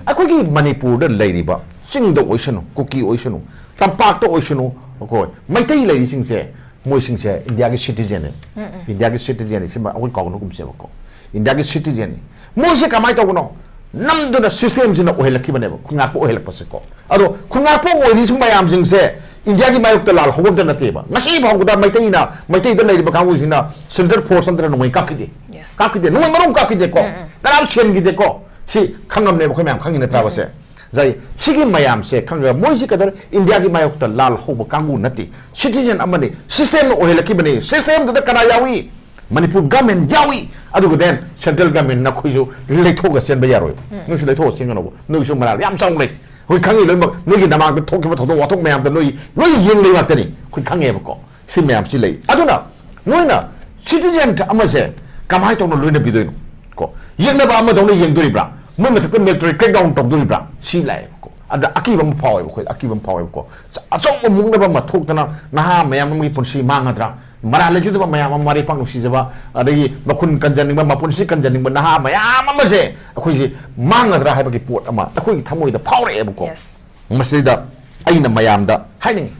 ꯑꯩꯈꯣꯏꯒꯤ ꯃꯅꯤꯄꯨꯔꯗ ꯂꯩꯔꯤꯕ ꯆꯤꯡꯗ ꯑꯣꯏꯁꯅꯨ, ꯀꯨꯀꯤ ꯑꯣꯏꯁꯅꯨ, ꯇꯝꯄꯥꯛꯇ ꯑꯣꯏꯁꯅꯨ, ꯑꯩꯈꯣꯏ ꯃꯩꯇꯩ ꯂꯩꯔꯤꯁꯤꯡꯁꯦ, ꯃꯣꯏꯁꯤꯡꯁꯦ ꯏꯟꯗꯤꯌꯥꯒꯤ ꯁꯤꯇꯤꯖꯦꯟꯅꯤ꯫ ꯎꯝ, ꯎꯝ꯫ ꯏꯟꯗꯤꯌꯥꯒꯤ ꯁꯤꯇꯤꯖꯦꯟꯅꯤ, ꯁꯤꯃ ꯑꯩꯈꯣꯏ ꯀꯥꯎꯅꯒꯨꯝꯁꯦꯕꯀꯣ꯫ ꯏꯟꯗꯤꯌꯥꯒꯤ ꯁꯤꯇꯤꯖꯦꯟꯅꯤ꯫ ꯃꯣꯏꯁꯦ ꯀꯃꯥꯏꯅ ꯇꯧꯕꯅꯣ? ꯅꯝꯗꯨꯅ ꯁꯤꯁꯇꯦꯝꯁꯤꯅ ꯑꯣꯏꯍꯜꯂꯛꯈꯤꯕꯅꯦꯕ, ꯈꯨꯟꯉꯥꯛꯄ ꯑꯣꯏꯍꯜꯂꯛꯄꯁꯦꯀꯣ꯫ ꯑꯗꯣ ꯈꯨꯟꯉꯥꯛꯄ ꯑꯣꯏꯔꯤꯁꯤ ꯃꯌꯥꯝꯁꯤꯡꯁꯦ ꯏꯟꯗꯤꯌꯥꯒꯤ ꯃꯥꯌꯣꯛꯇ ꯂꯥꯜ ꯍꯧꯕ ꯑꯝꯇ ꯅꯠꯇꯦꯕ꯫ ꯉꯁꯤ ꯐꯥꯎꯕꯗ ꯃꯩꯇꯩꯅ, ꯃꯩꯇꯩꯗ ꯂꯩꯔꯤꯕ ꯀꯥꯡꯕꯨꯁꯤꯡꯅ ꯁꯦꯟꯇ꯭ꯔꯦꯜ ꯐꯣꯔꯁ ꯑꯝꯇꯅ ꯅꯣꯡꯃꯩ ꯀꯥꯞꯈꯤꯗꯦ꯫ Yes꯫ ꯀꯥꯞꯈꯤꯗꯦ, ꯅꯣꯡꯃꯩ ꯃꯔꯨꯝ ꯀꯥꯞꯈꯤꯗꯦꯀꯣ꯫ ꯎꯝ, ꯎꯝ꯫ ꯀꯅꯥꯝ ꯁꯦꯟꯈꯤꯗꯦꯀꯣ꯫ ꯁꯤ ꯈꯪꯉꯝꯅꯦꯕ, ꯑꯩꯈꯣꯏ ꯃꯌꯥꯝ ꯈꯪꯉꯤ ꯅꯠꯇ꯭ꯔꯥ ꯎꯝ, ꯃꯁꯦ? ꯎꯝ꯫ ꯉꯁꯥꯏ ꯁꯤꯒꯤ ꯃꯌꯥꯝꯁꯦ ꯈꯪꯉꯒ ꯃꯣꯏꯁꯤ ꯀꯩꯗꯧꯔꯦ? ꯏꯟꯗꯤꯌꯥꯒꯤ ꯃꯥꯌꯣꯛꯇ ꯂꯥꯜ ꯍꯧꯕ ꯀꯥꯡꯕꯨ ꯅꯠꯇꯦ꯫ ꯁꯤꯇꯤꯖꯦꯟ ꯑꯃꯅꯤ꯫ ꯁꯤꯁꯇꯦꯝꯅ ꯑꯣꯏꯍꯜꯂꯛꯈꯤꯕꯅꯤ꯫ ꯁꯤꯁꯇꯦꯝꯗꯨꯗ ꯀꯅꯥ ꯌꯥꯎꯏ? ꯃꯅꯤꯄꯨꯔ ꯒꯃꯦꯟ ꯌꯥꯎꯏ꯫ ꯑꯗꯨꯒ then ꯁꯦꯟꯇ꯭ꯔꯦꯜ ꯒꯃꯦꯟ ꯅꯈꯣꯏꯁꯨ ꯂꯩꯊꯣꯛꯑꯒ ꯆꯦꯟꯕ ꯌꯥꯔꯣꯏ꯫ ꯎꯝ꯫ ꯅꯣꯏꯁꯨ ꯂꯩꯊꯣꯛꯑꯒ ꯆꯦꯟꯒꯅꯣꯕ꯫ ꯅꯣꯏꯒꯤꯁꯨ ꯃꯔꯥꯜ ꯌꯥꯝ ꯆꯥꯎꯅ ꯂꯩ꯫ ꯑꯩꯈꯣꯏ ꯈꯪꯉꯤ ꯂꯣꯏꯅꯃꯛ꯫ ꯅꯣꯏꯒꯤ ꯅꯃꯥꯡꯗ ꯊꯣꯛꯈꯤꯕ ꯊꯧꯗꯣꯛ ꯋꯥꯊꯣꯛ ꯃꯌꯥꯝꯗ ꯅꯣꯏ ꯂꯣꯏ ꯌꯦꯡꯂꯤ ꯉꯥꯛꯇꯅꯤ꯫ ꯑꯩꯈꯣꯏ ꯈꯪꯉꯦꯕꯀꯣ꯫ ꯁꯤ ꯃꯌꯥꯝꯁꯤ ꯂꯩ꯫ ꯑꯗꯨꯅ ꯅꯣꯏꯅ ꯁꯤꯇꯤꯖꯦꯟ ꯑꯃꯁꯦ ꯀꯃꯥꯏꯅ ꯇꯧꯅ ꯂꯣꯏꯅꯕꯤꯗꯣꯏꯅꯣ? ꯀꯣ, ꯌꯦꯛꯅꯕ ꯑꯃꯗꯧꯅ ꯌꯦꯡꯗꯣꯔꯤꯕ꯭ꯔꯥ? ꯃꯣꯏ ꯃꯊꯛꯇ military crackdown ꯇꯧꯗꯣꯔꯤꯕ꯭ꯔꯥ? ꯁꯤ ꯂꯥꯛꯑꯦꯕꯀꯣ꯫ ꯑꯗ ꯑꯀꯤꯕ ꯑꯃ ꯐꯥꯎꯋꯦꯕ ꯑꯩꯈꯣꯏ, ꯑꯀꯤꯕ ꯑꯃ ꯐꯥꯎꯋꯦꯕꯀꯣ꯫ ꯑꯆꯧꯕ ꯃꯨꯛꯅꯕ ꯑꯃ ꯊꯣꯛꯇꯅ ꯅꯍꯥ ꯃꯌꯥꯝ ꯑꯃꯒꯤ ꯄꯨꯟꯁꯤ ꯃꯥꯡꯒꯗ꯭ꯔꯥ? ꯃꯔꯥꯜ ꯂꯩꯖꯗꯕ ꯃꯌꯥꯝ ꯑꯃ, ꯃꯔꯩ ꯄꯥꯛ ꯅꯨꯡꯁꯤꯖꯕ, ꯑꯗꯒꯤ ꯃꯈꯨꯟ ꯀꯟꯖꯅꯤꯡꯕ, ꯃꯄꯨꯟꯁꯤ ꯀꯟꯖꯅꯤꯡꯕ ꯅꯍꯥ ꯃꯌꯥꯝ ꯑꯃꯁꯦ ꯑꯩꯈꯣꯏꯁꯦ ꯃꯥꯡꯒꯗ꯭ꯔꯥ ꯍꯥꯏꯕꯒꯤ ꯄꯣꯠ ꯑꯃ ꯑꯩꯈꯣꯏꯒꯤ ꯊꯃꯣꯏꯗ ꯐꯥꯎꯔꯛꯑꯦꯕꯀꯣ꯫ Yes꯫ ꯃꯁꯤꯗꯩꯗ ꯑꯩꯅ ꯃꯌꯥꯝꯗ ꯍꯥꯏꯅꯤꯡꯉꯤ,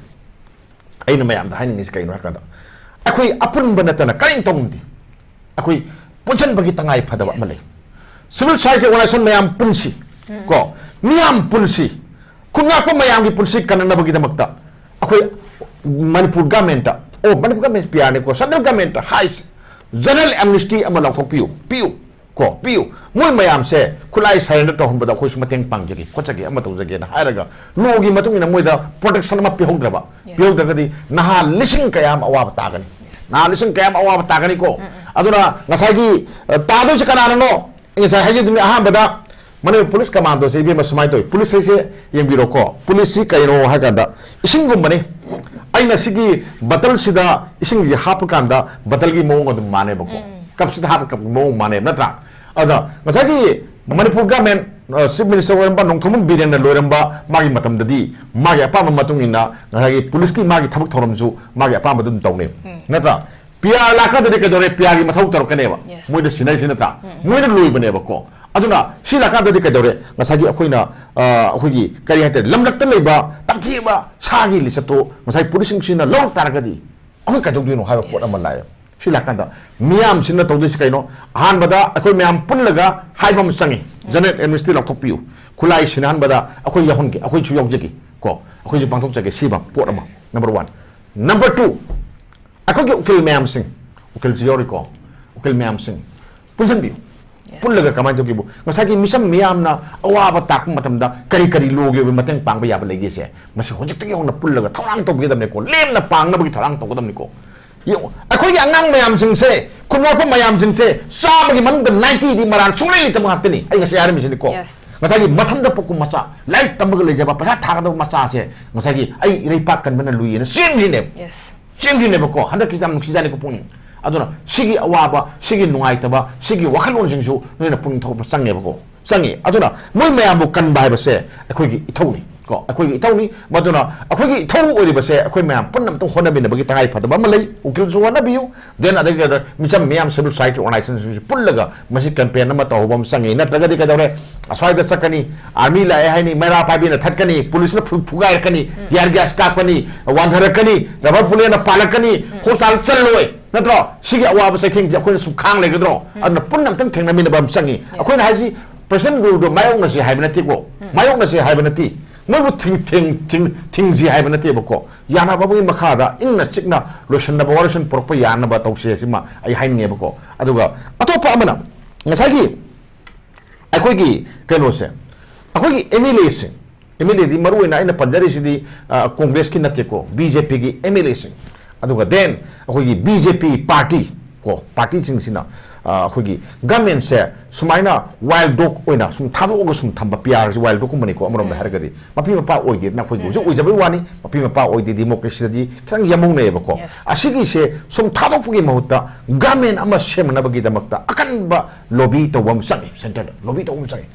ꯑꯩꯅ ꯃꯌꯥꯝꯗ ꯍꯥꯏꯅꯤꯡꯉꯤꯁꯤ ꯀꯩꯅꯣ ꯍꯥꯏꯔꯀꯥꯟꯗ, ꯑꯩꯈꯣꯏ ꯑꯄꯨꯟꯕ ꯅꯠꯇꯅ ꯀꯔꯤꯝ ꯇꯧ ꯉꯝꯗꯦ꯫ ꯑꯩꯈꯣꯏ ꯄꯨꯟꯁꯤꯟꯕꯒꯤ ꯇꯉꯥꯏ ꯐꯗꯕ ꯑꯃ Yes꯫ ꯂꯩ꯫ Civil society organization ꯃꯌꯥꯝ ꯄꯨꯟꯁꯤ, ꯎꯝ꯫ ꯀꯣ, ꯃꯤꯌꯥꯝ ꯄꯨꯟꯁꯤ, ꯈꯨꯟꯉꯥꯛꯄ ꯃꯌꯥꯝꯒꯤ ꯄꯨꯟꯁꯤ ꯀꯟꯅꯅꯕꯒꯤꯗꯃꯛꯇ ꯑꯩꯈꯣꯏ ꯃꯅꯤꯄꯨꯔ ꯒꯃꯦꯟꯇ, ꯑꯣ, ꯃꯅꯤꯄꯨꯔ ꯒꯃꯦꯟ ꯄꯤ ꯑꯥꯔꯅꯤꯀꯣ, ꯁꯦꯟꯇ꯭ꯔꯦꯜ ꯒꯃꯦꯟꯇ ꯍꯥꯏꯁꯤ, ꯖꯦꯅꯔꯦꯜ ꯑꯦꯝꯅꯤꯁꯇꯤ ꯑꯃ ꯂꯥꯎꯊꯣꯛꯄꯤꯌꯨ, ꯄꯤꯌꯨ꯫ ꯀꯣ, ꯄꯤꯌꯨ꯫ ꯃꯣꯏ ꯃꯌꯥꯝꯁꯦ ꯈꯨꯠꯂꯥꯏ surrender ꯇꯧꯍꯟꯕꯗ ꯑꯩꯈꯣꯏꯁꯨ ꯃꯇꯦꯡ ꯄꯥꯡꯖꯒꯦ, ꯈꯣꯠꯆꯒꯦ, ꯑꯃ ꯇꯧꯖꯒꯦꯅ ꯍꯥꯏꯔꯒ ꯂꯣꯒꯤ ꯃꯇꯨꯡ ꯏꯟꯅ ꯃꯣꯏꯗ protection ꯑꯃ ꯄꯤꯍꯧꯗ꯭ꯔꯕ, Yes꯫ ꯄꯤꯍꯧꯗ꯭ꯔꯒꯗꯤ ꯅꯍꯥ ꯂꯤꯁꯤꯡ ꯀꯌꯥ ꯑꯃ ꯑꯋꯥꯕ ꯇꯥꯒꯅꯤ꯫ Yes꯫ ꯅꯍꯥ ꯂꯤꯁꯤꯡ ꯀꯌꯥ ꯑꯃ ꯑꯋꯥꯕ ꯇꯥꯒꯅꯤꯀꯣ꯫ ꯎꯝ, ꯎꯝ꯫ ꯑꯗꯨꯅ ꯉꯁꯥꯏꯒꯤ, ꯑ, ꯇꯥꯗꯣꯏꯁꯦ ꯀꯅꯥꯅꯅꯣ? ꯑꯩ ꯉꯁꯥꯏ ꯍꯥꯏꯖꯗꯨꯅꯤ, ꯑꯍꯥꯟꯕꯗ ꯃꯅꯤꯄꯨꯔ ꯄꯨꯂꯤꯁ ꯀꯃꯥꯟꯗꯣꯁꯦ, ꯏꯕꯦꯝꯃ, ꯁꯨꯃꯥꯏꯅ ꯇꯧꯏ꯫ ꯄꯨꯂꯤꯁ ꯍꯥꯏꯁꯦ ꯌꯦꯡꯕꯤꯔꯣꯀꯣ꯫ ꯄꯨꯂꯤꯁꯁꯤ ꯀꯩꯅꯣ ꯍꯥꯏ ꯀꯥꯟꯗ ꯏꯁꯤꯡꯒꯨꯝꯕꯅꯤ꯫ ꯑꯩꯅ ꯁꯤꯒꯤ ꯕꯇꯜꯁꯤꯗ ꯏꯁꯤꯡꯁꯤ ꯍꯥꯞꯄ ꯀꯥꯟꯗ ꯕꯇꯜꯒꯤ ꯃꯑꯣꯡ ꯑꯗꯨꯝ ꯃꯥꯟꯅꯩꯕꯀꯣ꯫ ꯎꯝ꯫ ꯀꯞꯁꯤꯗ ꯍꯥꯞꯄ ꯀꯞꯀꯤ ꯃꯑꯣꯡ ꯃꯥꯟꯅꯩꯕ ꯅꯠꯇ꯭ꯔꯥ? ꯑꯗ ꯉꯁꯥꯏꯒꯤ ꯃꯅꯤꯄꯨꯔ ꯒꯚꯔꯟꯃꯦꯟ, ꯑ, ꯆꯤꯐ ꯃꯤꯅꯤꯁꯇꯔ ꯑꯣꯏꯔꯝꯕ ꯅꯣꯡꯊꯣꯝꯕꯝ ꯕꯤꯔꯦꯟꯅ ꯂꯣꯏꯔꯝꯕ ꯃꯥꯒꯤ ꯃꯇꯝꯗꯗꯤ ꯃꯥꯒꯤ ꯑꯄꯥꯝꯕ ꯃꯇꯨꯡ ꯏꯟꯅ ꯉꯁꯥꯏꯒꯤ ꯄꯨꯂꯤꯁꯀꯤ ꯃꯥꯒꯤ ꯊꯕꯛ ꯊꯧꯔꯝꯁꯨ ꯃꯥꯒꯤ ꯑꯄꯥꯝꯕꯗ ꯑꯗꯨꯝ ꯇꯧꯅꯦꯕ꯫ ꯎꯝ꯫ ꯅꯠꯇ꯭ꯔꯥ? ꯄꯤ ꯑꯥꯔ ꯂꯥꯛꯀꯥꯟꯗꯗꯤ ꯀꯩꯗꯧꯔꯦ? ꯄꯤ ꯑꯥꯔꯒꯤ ꯃꯊꯧ ꯇꯧꯔꯛꯀꯅꯦꯕ꯫ Yes. ꯃꯣꯏꯗ ꯁꯤꯟꯅꯩꯁꯤ ꯅꯠꯇ꯭ꯔꯥ? ꯎꯝ, ꯎꯝ꯫ ꯃꯣꯏꯅ ꯂꯣꯏꯕꯅꯦꯕꯀꯣ꯫ ꯑꯗꯨꯅ ꯁꯤ ꯂꯥꯛꯀꯥꯟꯗꯗꯤ ꯀꯩꯗꯧꯔꯦ? ꯉꯁꯥꯏꯒꯤ ꯑꯩꯈꯣꯏꯅ, ꯑ, ꯑꯩꯈꯣꯏꯒꯤ ꯀꯔꯤ ꯍꯥꯏꯇꯥꯔꯦ, ꯂꯝꯂꯛꯇ ꯂꯩꯕ ꯇꯝꯊꯤꯕ ꯁꯥꯒꯤ ꯂꯤꯆꯠꯇꯣ ꯉꯁꯥꯏ ꯄꯨꯂꯤꯁꯁꯤꯡꯁꯤꯅ ꯂꯧꯔꯛ ꯇꯥꯔꯒꯗꯤ ꯑꯩꯈꯣꯏ ꯀꯩꯗꯧꯗꯣꯏꯅꯣ ꯍꯥꯏꯕ ꯄꯣꯠ ꯑꯃ ꯂꯥꯛꯑꯦ꯫ ꯁꯤ ꯂꯥꯛꯀꯥꯟꯗ ꯃꯤꯌꯥꯝꯁꯤꯅ ꯇꯧꯗꯣꯏꯁꯤ ꯀꯩꯅꯣ? ꯑꯍꯥꯟꯕꯗ ꯑꯩꯈꯣꯏ ꯃꯌꯥꯝ ꯄꯨꯜꯂꯒ ꯍꯥꯏꯕ ꯑꯃ ꯆꯪꯉꯤ, ꯖꯦꯅꯔꯦꯜ ꯑꯦꯝꯅꯦꯁꯇꯤ ꯂꯧꯊꯣꯛꯄꯤꯌꯨ, ꯈꯨꯠꯂꯥꯏ ꯁꯤꯟꯅꯍꯟꯕꯗ ꯑꯩꯈꯣꯏ ꯌꯥꯎꯍꯟꯒꯦ, ꯑꯩꯈꯣꯏꯁꯨ ꯌꯥꯎꯖꯒꯦ ꯀꯣ, ꯑꯩꯈꯣꯏꯁꯨ ꯄꯥꯡꯊꯣꯛꯆꯒꯦ, ꯁꯤꯃ ꯄꯣꯠ ꯑꯃ, ꯅꯝꯕꯔ ꯋꯥꯟ꯫ ꯅꯝꯕꯔ ꯇꯨ, ꯑꯩꯈꯣꯏꯒꯤ ꯎꯀꯤꯜ ꯃꯌꯥꯝꯁꯤꯡ, ꯎꯀꯤꯜꯁꯨ ꯌꯥꯎꯔꯤꯀꯣ, ꯎꯀꯤꯜ ꯃꯌꯥꯝꯁꯤꯡ ꯄꯨꯟꯁꯤꯟꯕꯤꯌꯨ꯫ Yes. ꯄꯨꯜꯂꯒ ꯀꯃꯥꯏꯅ ꯇꯧꯒꯦꯕꯨ, ꯉꯁꯥꯏꯒꯤ ꯃꯤꯆꯝ ꯃꯤꯌꯥꯝꯅ ꯑꯋꯥꯕ ꯇꯥꯛꯄ ꯃꯇꯝꯗ ꯀꯔꯤ ꯀꯔꯤ ꯂꯣꯒꯤ ꯑꯣꯏꯕ ꯃꯇꯦꯡ ꯄꯥꯡꯕ ꯌꯥꯕ ꯂꯩꯒꯦꯁꯦ, ꯃꯁꯤ ꯍꯧꯖꯤꯛꯇꯒꯤ ꯍꯧꯅ ꯄꯨꯜꯂꯒ ꯊꯧꯔꯥꯡ ꯇꯧꯕꯤꯒꯗꯕꯅꯤꯀꯣ, ꯂꯦꯝꯅ ꯄꯥꯡꯅꯕꯒꯤ ꯊꯧꯔꯥꯡ ꯇꯧꯒꯗꯕꯅꯤꯀꯣ꯫ ꯌꯦꯡꯉꯨ, ꯑꯩꯈꯣꯏꯒꯤ ꯑꯉꯥꯡ ꯃꯌꯥꯝꯁꯤꯡꯁꯦ, ꯈꯨꯟ ꯋꯥꯐꯝ ꯃꯌꯥꯝꯁꯤꯡꯁꯦ, ꯆꯥꯝꯃꯒꯤ ꯃꯅꯨꯡꯗ ꯅꯥꯏꯟꯇꯤꯗꯤ ꯃꯔꯥꯜ ꯁꯨꯡꯂꯩ ꯂꯩꯇꯕ ꯉꯥꯛꯇꯅꯤ꯫ ꯑꯩ ꯉꯁꯤ ꯍꯥꯏꯔꯝꯃꯤꯁꯤꯅꯤꯀꯣ꯫ Yes. ꯉꯁꯥꯏꯒꯤ ꯃꯊꯟꯗ ꯄꯣꯛꯄ ꯃꯆꯥ, ꯂꯥꯏꯔꯤꯛ ꯇꯝꯕꯒ ꯂꯩꯖꯕ, ꯄꯩꯁꯥ ꯊꯥꯒꯗꯕ ꯃꯆꯥꯁꯦ, ꯉꯁꯥꯏꯒꯤ "ꯑꯩ ꯏꯔꯩꯄꯥꯛ ꯀꯟꯕꯅ ꯂꯨꯏꯌꯦꯅ" ꯆꯦꯟꯈ꯭ꯔꯤꯅꯦꯕ꯫ Yes. ꯆꯦꯟꯈ꯭ꯔꯤꯅꯦꯕꯀꯣ꯫ ꯍꯟꯗꯛꯀꯤꯁꯦ ꯌꯥꯝ ꯅꯨꯡꯁꯤꯖꯥꯠꯅꯤꯀꯣ ꯄꯨꯛꯅꯤꯡ꯫ ꯑꯗꯨꯅ ꯁꯤꯒꯤ ꯑꯋꯥꯕ, ꯁꯤꯒꯤ ꯅꯨꯡꯉꯥꯏꯇꯕ, ꯁꯤꯒꯤ ꯋꯥꯈꯜꯂꯣꯟꯁꯤꯡꯁꯨ ꯅꯣꯏꯅ ꯄꯨꯛꯅꯤꯡ ꯊꯧꯒꯠꯄ ꯆꯪꯉꯦꯕꯀꯣ꯫ ꯆꯪꯉꯤ꯫ ꯑꯗꯨꯅ ꯃꯣꯏ ꯃꯌꯥꯝꯕꯨ ꯀꯟꯕ ꯍꯥꯏꯕꯁꯦ ꯑꯩꯈꯣꯏꯒꯤ ꯏꯊꯧꯅꯤ ꯀꯣ, ꯑꯩꯈꯣꯏꯒꯤ ꯏꯊꯧꯅꯤ꯫ ꯃꯗꯨꯅ ꯑꯩꯈꯣꯏꯒꯤ ꯏꯊꯧ ꯑꯣꯏꯔꯤꯕꯁꯦ ꯑꯩꯈꯣꯏ ꯃꯌꯥꯝ ꯄꯨꯟꯅ ꯑꯝꯇꯪ ꯍꯣꯠꯅꯃꯤꯟꯅꯕꯒꯤ ꯇꯉꯥꯏ ꯐꯗꯕ ꯑꯃ ꯂꯩ꯫ ꯎꯀꯤꯜꯁꯨ ꯍꯣꯠꯅꯕꯤꯌꯨ, then ꯑꯗꯒꯤ ꯑꯗ ꯃꯤꯆꯝ ꯃꯤꯌꯥꯝ, civil society organizationꯁꯤꯡꯁꯤ ꯄꯨꯜꯂꯒ ꯃꯁꯤ campaign ꯑꯃ ꯇꯧꯍꯧꯕ ꯑꯃ ꯆꯪꯉꯤ꯫ ꯅꯠꯇ꯭ꯔꯒꯗꯤ ꯀꯩꯗꯧꯔꯦ? ꯑꯁ꯭ꯋꯥꯏꯗ ꯆꯠꯀꯅꯤ, army ꯂꯥꯛꯑꯦ ꯍꯥꯏꯅꯤ, ꯃꯩꯔꯥ ꯄꯥꯏꯕꯤꯅ ꯊꯠꯀꯅꯤ, ꯄꯨꯂꯤꯁꯅ ꯐꯨ-, ꯐꯨꯒꯥꯏꯔꯛꯀꯅꯤ, tear gas ꯀꯥꯞꯀꯅꯤ, ꯋꯥꯟꯊꯔꯛꯀꯅꯤ, rubber bulletꯅ ꯄꯥꯜꯂꯛꯀꯅꯤ, hospital ꯆꯠꯂꯣꯏ, ꯅꯠꯇ꯭ꯔꯣ? ꯁꯤꯒꯤ ꯑꯋꯥꯕ ꯆꯩꯊꯦꯡꯁꯦ ꯑꯩꯈꯣꯏꯅ ꯁꯨꯝ ꯈꯥꯡ ꯂꯩꯒꯗ꯭ꯔꯣ? ꯑꯗꯨꯅ ꯄꯨꯟꯅ ꯑꯝꯇꯪ ꯊꯦꯡꯅꯃꯤꯟꯅꯕ ꯑꯃ ꯆꯪꯉꯤ꯫ ꯑꯩꯈꯣꯏꯅ ꯍꯥꯏꯁꯤ President ruleꯗꯣ ꯃꯥꯌꯣꯛꯅꯁꯤ ꯍꯥꯏꯕ ꯅꯠꯇꯦꯀꯣ, ꯃꯥꯌꯣꯛꯅꯁꯤ ꯍꯥꯏꯕ ꯅꯠꯇꯦ, ꯃꯣꯏꯕꯨ ꯊꯤꯡ-, ꯊꯤꯡ-, ꯊꯤꯡ-, ꯊꯤꯡꯁꯤ ꯍꯥꯏꯕ ꯅꯠꯇꯦꯕꯀꯣ꯫ ꯌꯥꯅꯕ ꯑꯃꯒꯤ ꯃꯈꯥꯗ ꯏꯪꯅ ꯆꯤꯛꯅ ꯂꯣꯏꯁꯤꯟꯅꯕ, ꯋꯥꯔꯣꯏꯁꯤꯟ ꯄꯨꯔꯛꯄ ꯌꯥꯅꯕ ꯇꯧꯁꯦ, ꯁꯤꯃ ꯑꯩ ꯍꯥꯏꯅꯤꯡꯉꯦꯕꯀꯣ꯫ ꯑꯗꯨꯒ ꯑꯇꯣꯞꯄ ꯑꯃꯅ ꯉꯁꯥꯏꯒꯤ ꯑꯩꯈꯣꯏꯒꯤ ꯀꯩꯅꯣꯁꯦ, ꯑꯩꯈꯣꯏꯒꯤ MLAꯁꯤꯡ, MLAꯗꯤ ꯃꯔꯨ ꯑꯣꯏꯅ ꯑꯩꯅ ꯄꯟꯖꯔꯤꯁꯤꯗꯤ, ꯑ, ꯀꯣꯡꯒ꯭ꯔꯦꯁꯀꯤ ꯅꯠꯇꯦꯀꯣ, BJPꯒꯤ MLAꯁꯤꯡ, ꯑꯗꯨꯒ then ꯑꯩꯈꯣꯏꯒꯤ BJP party ꯀꯣ, partyꯁꯤꯡꯁꯤꯅ ꯑ, ꯑꯩꯈꯣꯏꯒꯤ ꯒꯃꯦꯟꯁꯦ ꯁꯨꯃꯥꯏꯅ ꯋꯥꯏꯜ ꯗꯣꯒ ꯑꯣꯏꯅ ꯁꯨꯝ ꯊꯥꯗꯣꯛꯑꯒ ꯁꯨꯝ ꯊꯝꯕ, ꯄꯤ ꯑꯥꯔꯁꯤ ꯋꯥꯏꯜ ꯗꯣꯒꯀꯨꯝꯕꯅꯤꯀꯣ꯫ ꯑꯃꯔꯣꯝꯗ ꯍꯥꯏꯔꯒꯗꯤ ꯃꯄꯤ ꯃꯄꯥ ꯑꯣꯏꯗꯦꯗꯅ, ꯑꯩꯈꯣꯏꯒꯤ ꯍꯧꯖꯤꯛ ꯑꯣꯏꯖꯕꯩ ꯋꯥꯅꯤ꯫ ꯃꯄꯤ ꯃꯄꯥ ꯑꯣꯏꯗꯦ, ꯗꯤꯃꯣꯀ꯭ꯔꯦꯁꯤꯗꯗꯤ ꯈꯤꯇꯪ ꯌꯥꯝꯃꯧꯅꯩꯌꯦꯕꯀꯣ꯫ Yes. ꯑꯁꯤꯒꯤꯁꯦ ꯁꯨꯝ ꯊꯥꯗꯣꯛꯄꯒꯤ ꯃꯍꯨꯠꯇ ꯒꯃꯦꯟ ꯑꯃ ꯁꯦꯝꯅꯅꯕꯒꯤꯗꯃꯛꯇ ꯑꯀꯟꯕ ꯂꯣꯕꯤ ꯇꯧꯕ ꯑꯃ ꯆꯪꯉꯤ, ꯁꯦꯟꯇꯔꯗ ꯂꯣꯕꯤ ꯇꯧꯕ ꯑꯃ ꯆꯪꯉꯤ꯫